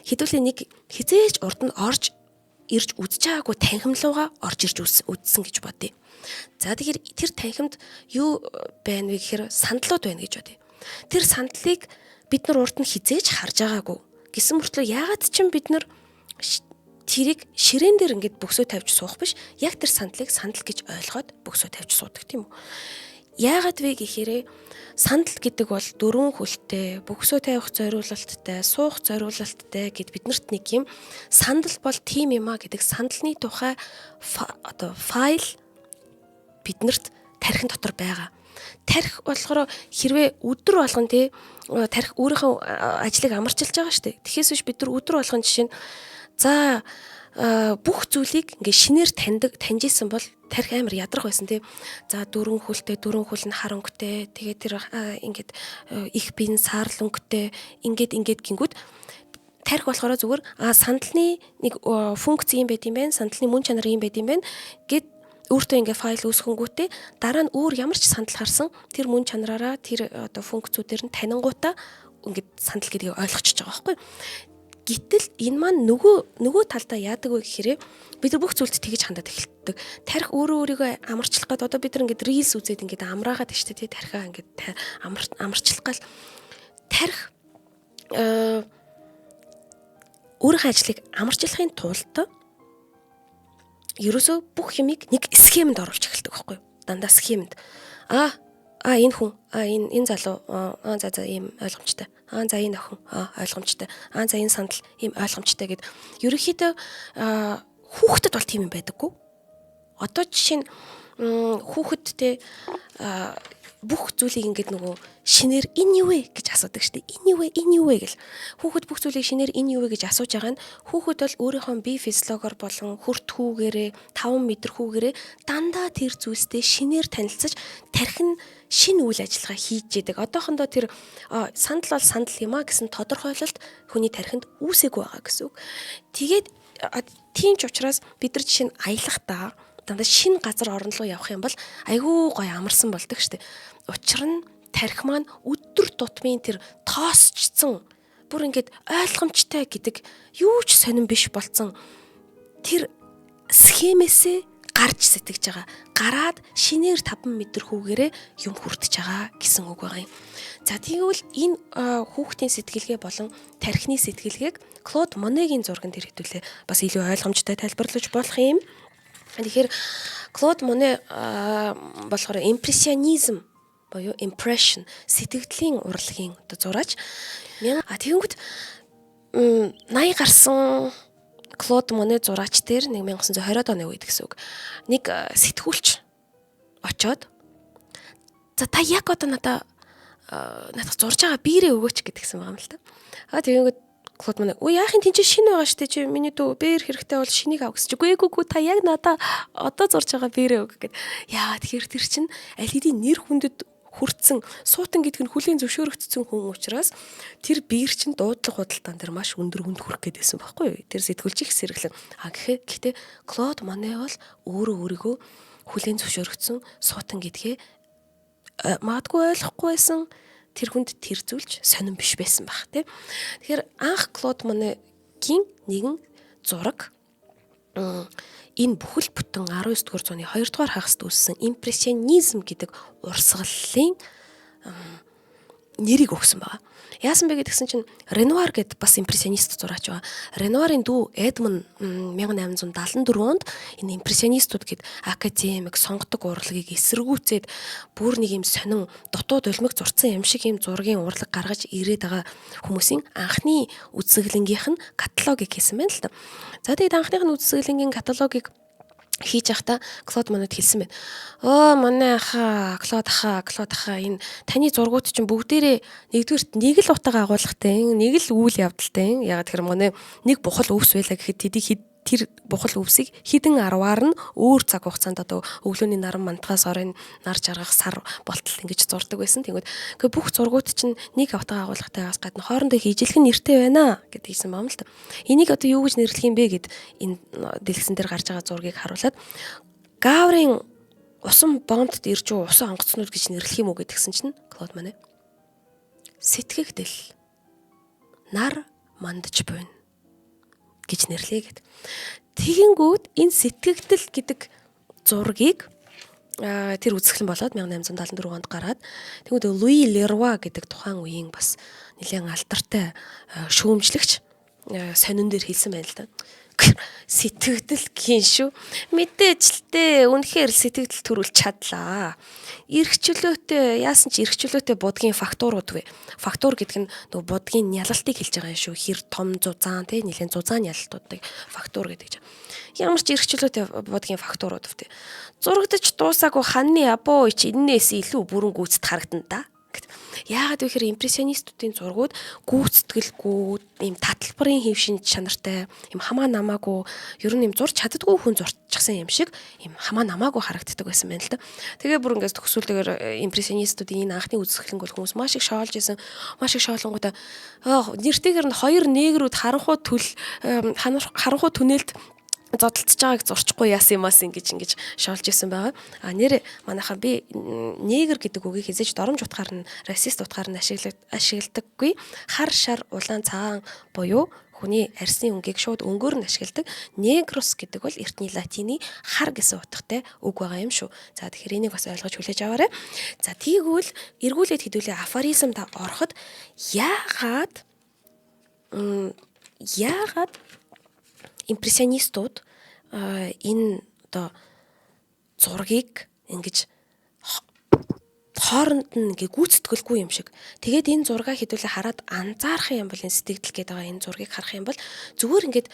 Хэдүүлээ нэг хизээж урд нь орж ирж үзэж байгаагүй танхимлууга орж ирж үзсэн гэж бодъё. За, тэгэхээр тэр танхимд юу байна вэ гэхээр сандлууд байна гэж бодъё. Тэр сандлыг бид нар урд нь хэзээ ч харж байгаагүй. Гэсэн мөртлөө яагаад ч юм бид нар тэрийг ширээн дээр ингээд бөксөө тавьж суух биш, яг тэр сандлыг сандал гэж ойлгоод бөксөө тавьж суудаг, тийм үү? Яагаад вэ гэхээр сандал гэдэг бол дөрвөн хөлтэй, бөксөө тавих зориулалттай, суух зориулалттай гэд биднэрт нэг юм сандал бол тийм юм а гэдэг сандалны тухай одоо файл биднэрт тархин дотор байгаа. Тархи болохоор хэрвээ өдөр болгон, тий, тархи өөрийнхөө ажлыг амарчилж байгаа шүү дээ. Тэгэхээс биш бид нар өдөр болгон, жишээ нь, за, бүх зүйлийг ингээ шинээр таньдаг таньж исэн бол тархи амар ядрах байсан, тий. За, дөрвөн хөлтэй, дөрвөн хөл нь хар өнгөтэй. Тэгээд тэр ингээд их бин саарл өнгөтэй, ингээд ингээд гингүүд тархи болохоор зүгээр а сандалны нэг функц юм байт юм байна. Сандалны мөн чанар юм байт юм байна гэд өөртөө ингээ файл үүсгэнгүүтээ дараа нь өөр ямар ч сандал харсан тэр мөн чанараараа, тэр одоо функцүүдээр нь танингуудаа ингээд сандал гэдгийг ойлгочихж байгаа байхгүй. Гэтэл энэ маань нөгөө талдаа яадаг вэ гэхээр бид нар бүх зүйлд тэгж хандаад эхэлдэг. Тархи өөрөө өөрийгөө амарчлах гээд, одоо бид нар ингээд reels үзээд ингээд амраагаад штэ, тий, тархиа ингээд амарчлах гал тархи өөрийнхөө ажлыг амарчлахын тулд ерөөсөө бүх юмыг нэг схемэнд оруулж эхэлдэг байхгүй юу? Дандаа схемэнд. А энэ хүн, а энэ залуу, а за за, ийм ойлгомжтой. А за, энэ охин, а ойлгомжтой. А за, энэ сандал ийм ойлгомжтой гэд ерөнхийдөө хүүхдэд бол тийм юм байдаггүй. Одоо жишээ нь, хүүхэд те бүх зүйлийг ингээд нөгөө шинээр "Энэ юу вэ?" гэж асуудаг шүү дээ. "Энэ юу вэ? Энэ юу вэ?" гэл. Хүүхэд бүх зүйлийг шинээр "Энэ юу вэ?" гэж асууж байгаа нь хүүхэд бол өөрийнхөө бие физиологоор болон хүртхүүгээрээ, таван мэдрэхүүгээрээ дандаа тэр зүйлстэй шинээр танилцаж, тархи нь шинэ үйл ажиллагаа хийж идэг. Одоохондоо тэр сандал бол сандал юм а гэсэн тодорхойлолт хүний тархинд үүсээгүй байгаа гэсэн үг. Тэгээд тийм ч учраас бид нар жишээ нь аялахдаа дандаа шинэ газар орон руу явах юм бол айгүй гоё амарсан болдог штэ. Учир нь тархи маань өдөр тутмын тэр тоосчсон, бүр ингээд ойлгомжтой гэдэг юу ч сонирн биш болцсон тэр схемээсээ гарч сэтгэж байгаа. Гараад шинээр таван мэдрэхүүгээрээ юм хүртэж байгаа гэсэн үг байгаа юм. За, тэгвэл энэ хүүхдийн сэтгэлгээ болон тархины сэтгэлгээг Клод Монегийн зурган дээр хэдүүлээ бас илүү ойлгомжтой тайлбарлаж болох юм. Тэгэхээр Клод Моне болохоор импрессионизм буюу impression, сэтгэгдлийн урлагийн одоо зураач. А тэгэнгүүт 80 гарсан Клод Моне зураач дээр 1920-од оны үед гэсэн үг. Нэг сэтгүүлч очоод, "За, та яг одоо надад зурж байгаа биерээ өгөөч" гэдгсэн байгаа юм л та. А тэгэнгүүт Клод Моне "Үгүй, яахын, тийч шинэ байгаа штэ, чи миний дүү, бээр хэрэгтэй бол шинийг ав" гэсэн чи "Үгүй үгүй, та яг надаа одоо зурж байгаа бээрээ өг" гэд. Яа, тэгэхээр тэр чин аль хэдийн нэр хүндэд хүртсэн, суутан гэдэг нь хүлийн зөвшөөрөгдсөн хүн учраас тэр биер чин дуудлага худалдаан дээр маш өндөр хүнд хүрэх гээд байсан байхгүй юу? Тэр сэтгүүлч их сэргэлэн. А гэхэд гэхдээ Клод Моне бол өөрөө өөрийгөө хүлийн зөвшөөрөгдсөн суутан гэдгээ магадгүй ойлгохгүй байсан, тэр хүнд тэр зүйлч сонирн биш байсан байх, тий. Тэгэхээр анх Клод Монегийн нэгэн зураг энэ бүхэл бүтэн 19 дугаар зууны 2 дугаар хагаст үүссэн импрессионизм гэдэг урсгалын нэрийг өгсөн байгаа. Яасан бэ гэдгсэн чинь Ренуар гэд бас импрессионист зураач байгаа. Ренуарын дүү Эдмон 1874 онд энэ импрессионистууд гэд академик сонгодог урлагийг эсэргүүцээд бүр нэг юм сонин дутуу дулмиг зурцсан юм шиг юм зургийн урлаг гаргаж ирээд байгаа хүмүүсийн анхны үзэсгэлэнгийнх нь каталогийг хийсэн байна л та. За, тэгээд анхных нь үзэсгэлэнгийн каталогийг хийж явахдаа Клод Монед хэлсэн байна. "Оо, манай аха, Клод аха, Клод аха, энэ таны зургууд чинь бүгдээрээ нэгдүгээрт нэг л утга агуулгатай, нэг л үйл явдалтай. Яг тэр Моне нэг бухал өвс байлаа гэхэд тэдийг тэр бухал өвсийг хэдэн арваар нь өөр цаг хугацаанд, одоо өглөөний наран мантахаас оройн нар жаргах сар болтол ингэж зурдаг байсан. Тэгвэл бүх зургууд чинь нэг утга агуулгатайгаас гадна хоорондоо хийжлэх нэртэй байна" гэдэг хэлсэн байна л та. Энийг одоо юу гэж нэрлэх юм бэ гэд энэ дэлгэцэн дээр гарч байгаа зургийг харуулад "Гаврын усан бомбд ирж уу усан онгоцнууд гэж нэрлэх юм уу" гэдгсэн чинь Клод Моне "Сэтгэгдэл нар мандаж буйна гэж нэрлэе" гэд. Тэгэнгүүт энэ сэтгэгдэл гэдэг зургийг тэр үзэсгэлэн болоод 1874 онд гараад, тэгвэл Луи Леруа гэдэг тухайн үеийн бас нэлээд алдартай шүүмжлэгч сонин дээр хэлсэн байна л да. Сэтгэгдэл гин шүү. Мэдээж л дээ, үнэхээр сэтгэгдэл төрүүлж чадлаа. Эрх чөлөөтэй, яасан ч эрх чөлөөтэй будгийн фактурууд вэ? Фактур гэдэг нь нөгөө будгийн нялалтыг хэлж байгаа юм шүү. Хэр том зузаан те, нэлээд зузаан нялалтуудыг фактур гэдэг чинь. Ямар ч эрх чөлөөтэй будгийн фактурууд вэ? Зурагдаж дуусаагүй ханны абуу чи эннээс илүү бүрэн гүйцэд харагдана да. Яагаад вэ гэхээр импрессионистуудын зургууд гүйцэтгэлгүй, ийм таталбарын хэв шинж чанартай, ийм хамаа намаагүй, ер нь ийм зурч чаддаггүй хүн зурчихсан юм шиг ийм хамаа намаагүй харагддаг байсан байна л да. Тэгээ бүр ингээс төгсүүлдгээр импрессионистуудын энэ анхны үзэсгэлэнг бол хүмүүс маш их шоолж исэн, маш их шоолонгуудаа нэртэйгэр нь хоёр негрүүд харанхуй төл харанхуй түнэлд зодолдож байгааг зурчихгүй яасан юмас ингэж шоолж исэн байгаа. А нэр манайхаа би негр гэдэг үгийг хизээж доромж утгаар нь, расист утгаар нь ашигладаггүй. Хар шар улаан цагаан буюу хүний арьсны өнгийг шууд өнгөөр нь ашигладаг. Негрус гэдэг бол эртний латины хар гэсэн утгатай үг байгаа юм шүү. За, тэгэхээр энийг бас ойлгож хүлээж аваарай. За, тэгвэл эргүүлээд хэдүүлээ афоризмд ороход яагаад импрессионистууд энэ одоо зургийг ингэж хооронд нь ингээ гүйцэтгэлгүй юм шиг. Тэгээд энэ зургийг хэдүүлээ хараад анзаарах юм бол, энэ сэтгэгдэл гэдэг байгаа энэ зургийг харах юм бол зүгээр ингээд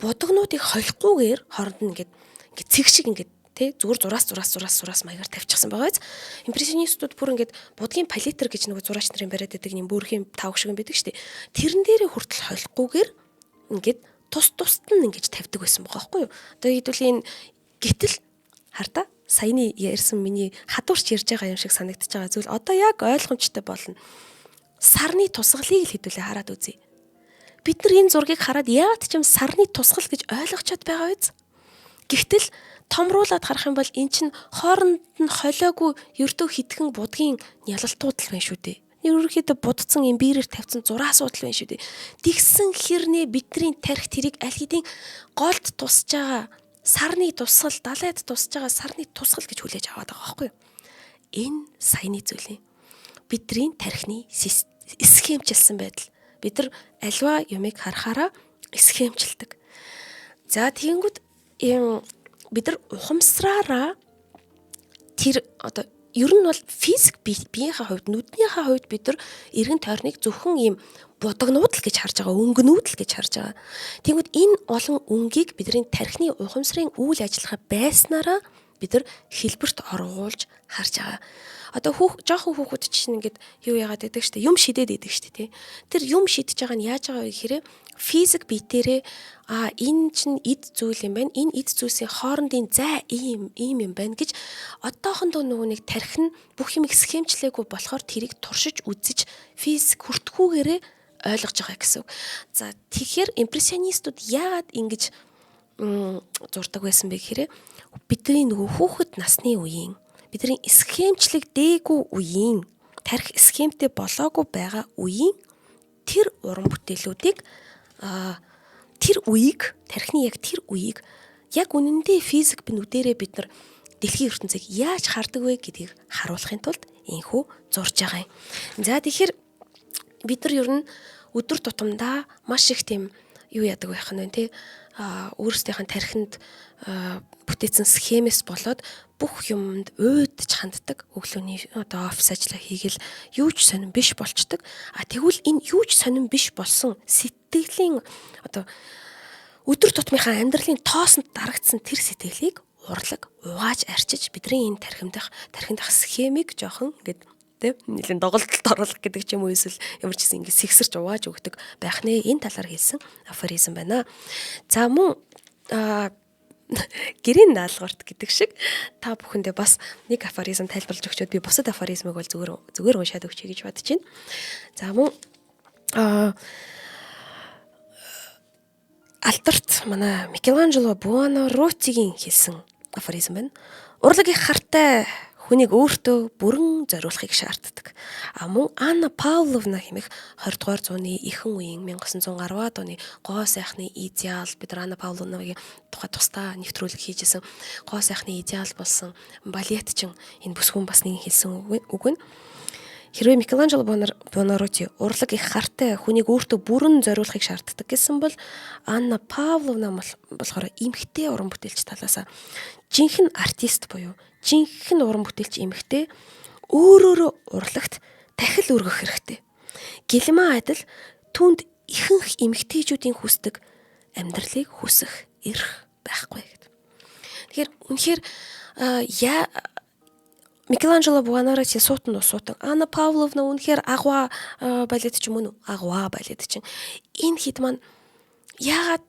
будагнуудыг холихгүйгээр хооронд нь ингээд ингээд цэг шиг ингээд тэ зүгээр зураас зураас зураас зураас маягаар тавьчихсан байгаа биз. Импрессионистууд бүр ингээд будгийн палитр гэж нөгөө зураач нарын бариад байдаг юм бөөрхийн тавг шиг юм байдаг шүү дээ. Тэрэн дээрээ хүртэл холихгүйгээр ингээд тус тусад нь ингэж тавьдаг байсан байгаа байхгүй юу. Одоо хэдүүлийн гэтэл хар та, саяны ярьсан миний хадуурч ярьж байгаа юм шиг санагдаж байгаа зүйл одоо яг ойлгомжтой болно. Сарны тусгалыг л хэдүүлээ хараад үзье. Бид нар энэ зургийг хараад яагаад ч юм сарны тусгал гэж ойлгочоод байгаа биз? Гэвтэл томруулаад харах юм бол эн чинь хооронд нь холиогүй ердөө хитгэн будгийн нялалтууд л байна шүү дээ. Ерөнхийдөө будцсан юм биерээр тавьсан зураасууд л байна шүү дээ. Тэгсэн хэрнээ бидний тарих тэрийг аль хэдийн голд тусж байгаа сарны тусгал, далайд тусж байгаа сарны тусгал гэж хүлээж аваад байгаа байхгүй юу? Энэ саяны зүйлийн бидний тархины схемчилсэн байдал. Бид нар альва юмыг харахаараа схемчилдэг. За, тэгэнгүүт юм бид нар ухамсараараа тэр одоо ер нь бол физик биеийнхээ хувьд, нүднийхээ хувьд бид нар эргэн тойрныг зөвхөн ийм будагнууд л гэж харж байгаа, өнгөнүүд л гэж харж байгаа. Тэгвэл энэ олон өнгийг бидний тархины ухамсарын үйл ажиллагаа байснараа бид нар хэлбэрт оруулж харж байгаа. Одоо жоохон хүүхэд чинь ингээд юу яагаад байдаг штэ, юм шидээд байдаг штэ, тий. Тэр юм шидэж байгаа нь яаж байгаа вэ гэхээр физик биетэрээ а энэ чинь эд зүйл юм байна. Энэ эд зүйлсийн хоорондын зай ийм ийм юм байна гэж одоохондоо нөгөө нэг тархи нь бүх юм схемчлээгүй болохоор тэрийг туршиж үзэж физик хүртгүүгээрээ ойлгож байгаа гэсэн үг. За, тэгэхээр импрессионистууд яагаад ингэж зурдаг байсан бэ гэхээр бидний нөгөө хүүхэд насны үеийн бидний схемчлэгдээгүй үеийн тархи схемтэй болоогүй байгаа үеийн тэр уран бүтээлүүдийг, тэр үеийг, тархины яг тэр үеийг яг үнэндээ физик нүдэрээ бид нар дэлхийн ертөнцийг яаж хардаг вэ гэдгийг харуулахын тулд энхүү зурж байгаа юм. За, тэгэхээр бид нар ер нь өдөр тутамдаа маш их тийм юу яадаг байх нь вэ, те, өөрсдийнх нь тархинд бүтээсэн схемээс болоод бүх юмд уйдж ханддаг. Өглөөний одоо офис ажлаа хийгээл юу ч сонирн биш болчдөг. А тэгвэл энэ юу ч сонирн биш болсон сэтгэлийн одоо өдөр тутмынхаа амьдралын тоосонд дарагдсан тэр сэтгэлийг урлаг угааж арчиж бидний энэ тархиндах схемийг жоохон ингээд тэ нэлийн доголдолд оруулах гэдэг ч юм уу, эсвэл ямар ч гэсэн ингээд сэгсэрч угааж өгдөг байх нэ. Энэ талаар хэлсэн афоризм байна. За, мөн гэрийн даалгаварт гэдэг шиг та бүхэндээ бас нэг афоризм тайлбарлаж өгчөөд би бусад афоризмыг бол зүгээр зүгээр уншаад өгчье гэж бодож байна. За, мөн алдарт манай Микеланджело Буонаротигийн хэлсэн афоризм байна. Урлаг их хартай хүнд Хүнийг өөртөө бүрэн зориулахыг шаарддаг. А мөн Анна Павловна хэмээх 20 дугаар зууны ихэнх үеийн 1910-аад оны гоо сайхны идеал, бид нар Анна Павловнагийн тухай тусдаа нэвтрүүлэг хийжсэн, гоо сайхны идеал болсон балетчин энэ бүсгүн бас нэгэн хэлсэн үг нь. Хэрвээ Микеланджело Буонаротти урлаг их хартай, хүнийг өөртөө бүрэн зориулахыг шаарддаг гэсэн бол Анна Павловна болохоор эмэгтэй уран бүтээлч талаас жинхэнэ артист буюу жинхэнэ уран бүтээлч эмэгтэй өөрөөрөө урлагт тахил өргөх хэрэгтэй. Гэлмаа адил түүнд ихэнх эмэгтэйчүүдийн хүсдэг амьдралыг хүсэх эрх байхгүй гэдэг. Тэгэхээр үнэхээр яа Микеланджело Буонаротти суутан усуутан, Анна Павловна үнэхээр агва балет ч юм уу, агва балет чинь энэ хэд маань яагаад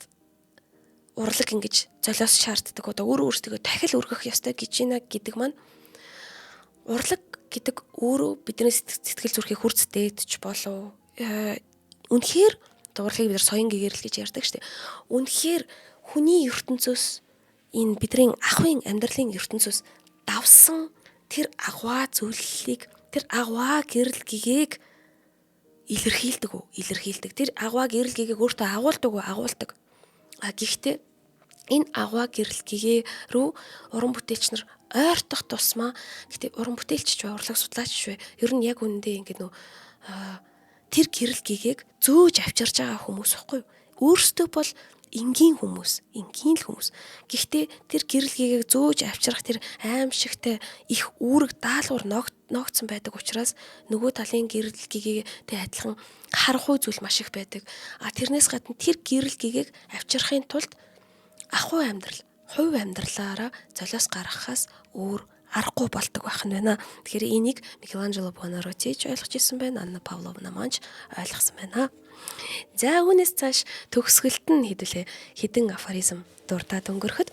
урлаг ингэж золиос шаарддаг, одоо өөрөө өөрсдөө тахил өргөх ёстой гэж байна гэдэг маань урлаг гэдэг өөрөө бидний сэтгэл зүрхийг хурц дээдч болов, үнэхээр урлагийг бид нар соён гэгэрэл гэж ярьдаг шүү дээ. Үнэхээр хүний ертөнцөөс, энэ бидний ахуйн амьдралын ертөнцөөс давсан тэр агваа зүйллийг, тэр агваа гэрэл гэгээг илэрхийлдэг үү? Илэрхийлдэг. Тэр агваа гэрэл гэгээг өөртөө агуулдаг уу? Агуулдаг. А гэхдээ энэ агваа гэрэл гэгээ рүү уран бүтээлч нар ойртох тусмаа, гэтээ уран бүтээлч ч бай, урлаг судлаач ч бай, ер нь яг үнэндээ ингээд нөө тэр гэрэл гэгээг зөөж авчирж байгаа хүмүүс ихгүй юу? Өөрсдөө бол энгийн хүмүүс, энгийн л хүмүүс. Гэхдээ тэр гэрэл гэгээг зөөж авчрах тэр аимшигтай их үүрэг даалгавар ноогдсон байдаг учраас нөгөө талын гэрэл гэгээтэй адилхан харанхуй зүйл маш их байдаг. А тэрнээс гадна тэр гэрэл гэгээг авчрахын тулд ахуй амьдрал, хувь амьдралаараа золиос гаргахаас өөр аргагүй болдог байх нь байна. Тэгэхээр энийг Микеланджело Буонаротти ч ойлгож ирсэн байна. Анна Павловна маань ч ойлгосон байна. За, үүнээс цааш төгсгөлт нь хэдүүлээ хэдэн афоризм дурдаад өнгөрөхөд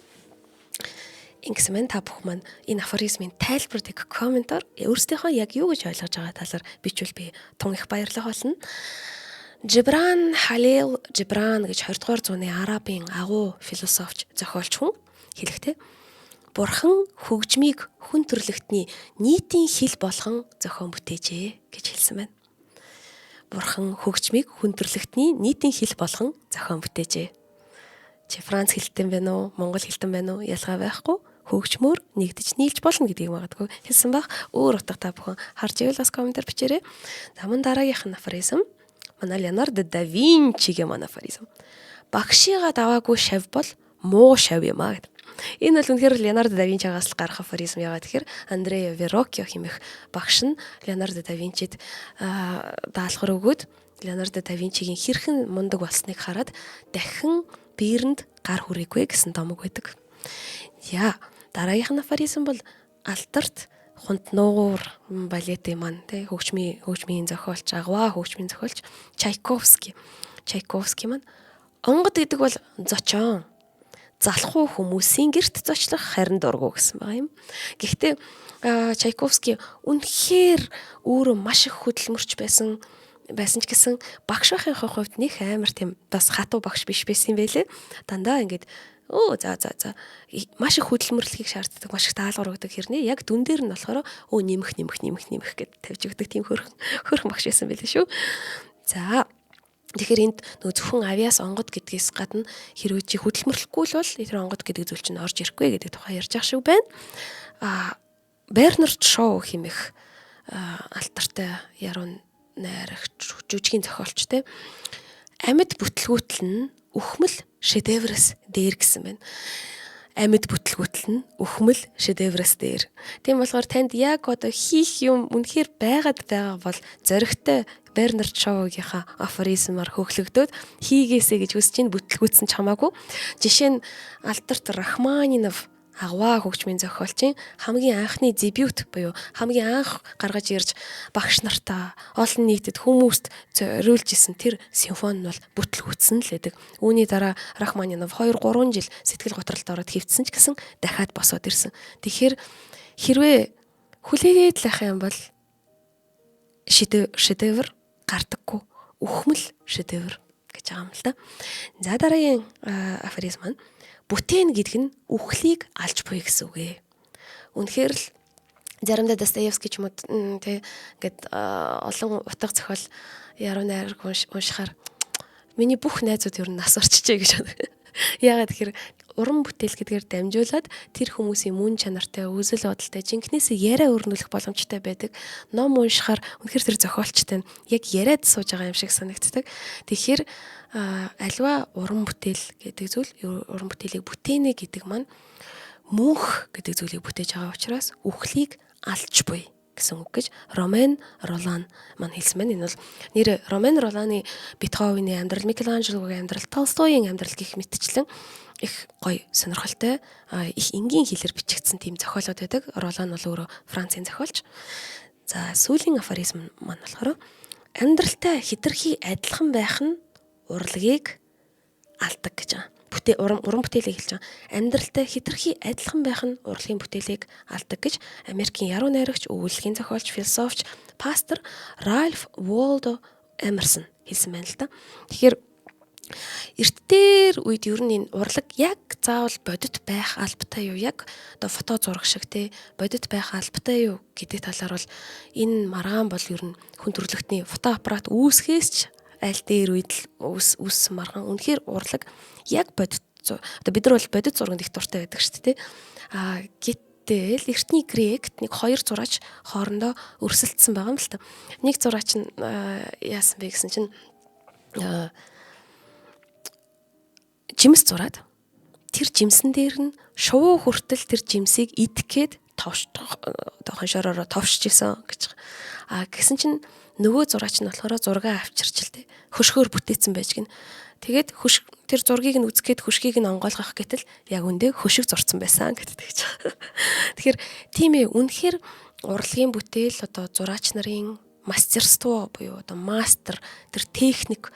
ингэсэн байна. Та бүхэн маань энэ афоризмын тайлбарыг комментоор өөрсдийнхөө яг юу гэж ойлгож байгаа талаар бичвэл би тун их баярлах болно. Жибран Халил Жибран гэж 20 дугаар зууны арабын агуу философч, зохиолч хүн хэлэхдээ "Бурхан хөгжмийг хүн төрлөختний нийтийн хэл болгон зохион бүтээжээ" гэж хэлсэн байна. Бурхан хөгжмийг хүн төрлөختний нийтийн хэл болгон зохион бүтээжээ. Чи Франц хэлтэн байна уу, Монгол хэлтэн байна уу, ялгаа байхгүй, хөгжмөөр нэгдэж нийлж болно гэдгийг магадгүй хэлсэн байх. Өөр утга та бүхэн харж ивэл бас комментар бичээрэй. За, мөн дараагийнх нь афоризм. Манай Леонардо да Винчигийн манай афоризм. "Багшигаа даваагүй шав бол муу шав юм а" гэдэг. Энэ бол үнэхээр Леонардо да Винчигаас л гарах афоризм. Яагаад тэгэхээр Андреа Вероккио хэмээх багш нь Леонардо да Винчид даалгавар өгөөд Леонардо да Винчигийн хэрхэн мундаг болсныг хараад дахин бээрэнд гар хүрээгүй гэсэн домог байдаг. Яа, дараагийнх нь афоризм бол алдарт хунт нуугуур балетын маань тий хөгжмийн зохиолч, агваа хөгжмийн зохиолч Чайковский. Чайковский маань "Онгод гэдэг бол зочоон. Залхуу хүмүүсийн гэрт зочлох харин дургу" гэсэн байгаа юм. Гэхдээ Чайковский үнэхээр өөрөө маш их хөдөлмөрч байсан ч гэсэн багш байхын хувьд нэх амар тийм бас хатуу багш биш байсан юм байлээ. Дандаа ингээд өө за за за маш их хөдөлмөрлөхийг шаарддаг, маш их даалгавар өгдөг хэрнээ яг дүн дээр нь болохоор өө нэмэх нэмэх нэмэх нэмэх гэд тавьж өгдөг тийм хөөрхөн хөөрхөн багш байсан байлээ шүү. За, тэгэхээр энд нөгөө зөвхөн авиас онгод гэдгээс гадна хэрвээ чи хөдөлмөрлөхгүй л бол тэр онгод гэдэг зүйл чинь орж ирэхгүй гэдэг тухай ярьж байгаа шиг байна. А Бернард Шоу хэмээх алтартай яруу найрагч, жүжигийн зохиолч те "Амьд бүтлгүүтэл нь үхмэл шедеврээс дээр" гэсэн байна. Амьд бүтлгүүтэл нь үхмэл шедеврээс дээр. Тийм болохоор танд яг одоо хийх юм үнэхээр байгаад байгаа бол зоригтой Бернард Шоугийнхаа афоризмаар хөглөгдөөд хийгээсэй гэж хүсэж чинь бүтлгүүцсэн ч хамаагүй. Жишээ нь алдарт Рахманинов агваа хөгжмийн зохиолчийн хамгийн анхны дебют буюу хамгийн анх гаргаж ирж багш нартаа олон нийтэд хүмүүст зориулж исэн тэр симфони нь бол бүтлгүүцсэн л байдаг. Үүний дараа Рахманинов 2 3 жил сэтгэл готролд ороод хэвтсэн ч гэсэн дахиад босоод ирсэн. Тэгэхээр хэрвээ хүлээгээд л ах юм бол шедевр гардаггүй, үхмэл шедевр гэж байгаа юм л да. За, дараагийн афоризм маань бүтээн гэдэг нь үхлийг алж буй гэсэн үг ээ. Үнэхээр л Заримдаа Достоевский ч юм уу, тий, ингээд олон утга зохиол, яруу найраг уншихаар миний бүх найзууд ер нь нас орчжээ гэж боддог. Яагаад тэгэхээр уран бүтээл гэдгээр дамжуулаад тэр хүмүүсийн мөн чанартай, үзэл бодолтой, жинкнээсээ яриа өрнүүлэх боломжтой байдаг. Ном уншихаар үнэхээр тэр зохиолчтой нь яг яриад сууж байгаа юм шиг санагддаг. Тэгэхээр альва уран бүтээл гэдэг зүйл, уран бүтээлийг бүтээнэ гэдэг маань мөнх гэдэг зүйлийг бүтээж байгаа учраас үхлийг алж буй гэсэн үг гэж Ромен Ролан маань хэлсэн байна. Энэ бол нэр Ромен Роланы Бетховений амьдрал, Микеланджелогийн амьдрал, Толстойн амьдрал гэх мэтчлэн их гоё сонирхолтой, их энгийн хэлээр бичигдсэн тийм зохиолууд байдаг. Ролан бол өөрөө Францын зохиолч. За, сүүлийн афоризм маань болохоор амьдралтай хэтэрхий адилхан байх нь урлагийг алдаг гэж байгаа. Уран бүтээлийг хэлж байгаа. Амьдралтай хэтэрхий адилхан байх нь урлагийн бүтээлийг алдаг гэж Америкийн яруу найрагч, өгүүллийн зохиолч, философч, пастор Ральф Уолдо Эмерсон хэлсэн байна л да. Тэгэхээр эрт дээр үед ер нь энэ урлаг яг заавал бодит байх албатай юу? Яг одоо фото зураг шиг те бодит байх албатай юу гэдэг талаар бол энэ маргаан бол ер нь хүн төрөлхтний фотоаппарат үүсгэхээс ч аль дээр үед л үүссэн маргаан. Үнэхээр урлаг яг бодит, одоо бид нар бол бодит зурганд их дуртай байдаг шүү дээ. А гэтэл эртний Грект нэг хоёр зураач хоорондоо өрсөлдсөн байгаа юм л та. Нэг зураач нь яасан бэ гэсэн чинь жимс зураад тэр жимсэн дээр нь шувуу хүртэл тэр жимсийг идэх гээд товш, одоо хоншоороо товшж исэн гэж. А гэсэн чинь нөгөө зураач нь болохоор зургаа авчирч л тэ хөшгөөр бүтээсэн байж гин. Тэгээд хөш тэр зургийг нь үзэх гээд хөшгийг нь онгойлгох гэтэл яг үндэ хөшиг зурцсан байсан гэдэг гэж. Тэгэхээр тийм ээ, үнэхээр урлагийн бүтээл одоо зураач нарын мастерство буюу одоо мастер, тэр техник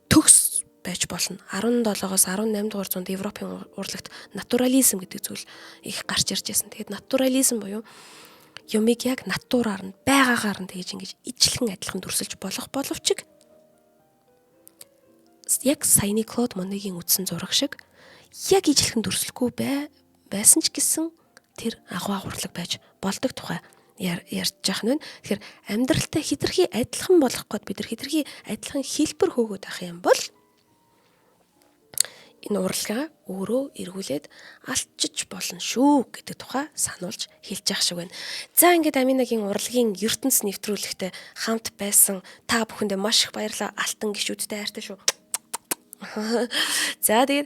төгс байж болно. 17-оос 18 дугаар зуунд Европын урлагт натурализм гэдэг зүйл их гарч ирж байсан. Тэгээд натурализм буюу юмыг яг натураар нь, байгаагаар нь тэгж ингэж ижилхэн адилхан дүрсэлж болох боловч яг саяны Клод Монегийн үзсэн зураг шиг яг ижилхэн дүрслэхгүй байсан ч гэсэн тэр агуу урлаг байж болдог тухай ярьж яах нь. Тэгэхээр амьдралтай хэтэрхий адилхан болох гээд бид нар хэтэрхий адилхан хэлбэр хөөгөөд авах юм бол энэ урлагаа өөрөө эргүүлээд алдчиж болно шүү гэдэг тухай сануулж хэлж явах шиг байна. За, ингээд Аминагийн урлагийн ертөнц нэвтрүүлэгтээ хамт байсан та бүхэндээ маш их баярлалаа. Алтан гишүүдтэй хайртай шүү. За, тэгээд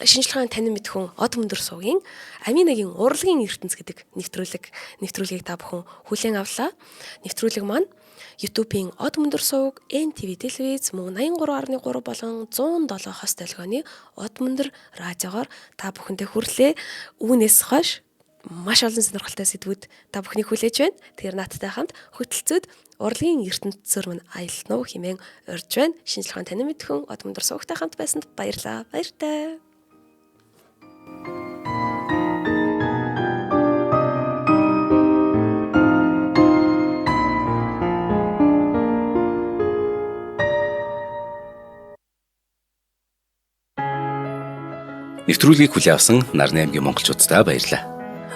шинжлэх ухааны танин мэдхүн Од мөндөр суугийн Аминагийн урлагийн ертөнц гэдэг нэвтрүүлгийг та бүхэн хүлээн авлаа. Нэвтрүүлэг маань YouTube-ийн Од мөндөр сувг, NTV телевиз, мөн 83.3 болон 107 хос долгионы Од мөндөр радиогоор та бүхэндээ хүрлээ. Үүнээс хойш маш олон сонирхолтой сэдвүүд та бүхнийг хүлээж байна. Тэгэхээр надтай хамт хөтөлцөөд урлагийн ертөнцөөр мань аялна уу хэмээн урьж байна. Шинжлэх ухааны танин мэдхүн Од мөндөр сувгтай хамт байсанд баярлалаа. Баяртай. Нэвтрүүлгийг хүлээн авсан Нарны аймгийн монголчууддаа баярлалаа.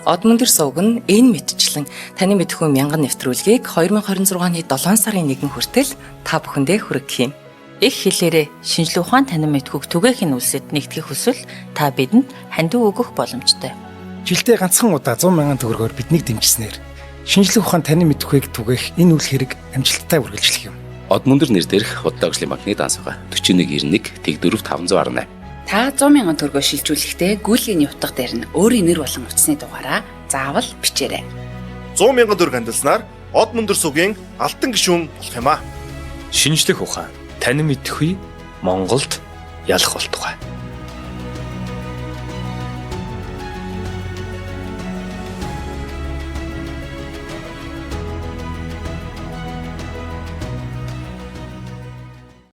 Од мөндөр сувг нь энэ мэтчлэн таны мэдхүй мянган нэвтрүүлгийг 2026 оны 7 сарын 1 хүртэл та бүхэндээ хүргэх юм. Их хэлээрээ шинжлэх ухаан танин мэдхүйг түгээхийн үлсэд нэгтгэх хүсвэл та бидэнд хандив өгөх боломжтой. Жилдээ ганцхан удаа 100 мянган төгрөгөөр биднийг дэмжсэнээр шинжлэх ухаан танин мэдхүйг түгээх энэ үйл хэрэг амжилттай үргэлжлэх юм. Од мөндөр нэр дээрх Худалдаа хөгжлийн банкны данс байгаа. 4191 Тэг4 518. Та 100 мянган төгрөгөөр шилжүүлэхдээ гүйлгээний утга дээр нь өөрийн нэр болон утасны дугаараа заавал бичээрэй. 100 мянган төгрөг хандилснаар Од мөндөр сувгийн алтан гишүүн болох юм аа. Шинжлэх ухаан, танин мэдхүй Монголд ялах болтугай.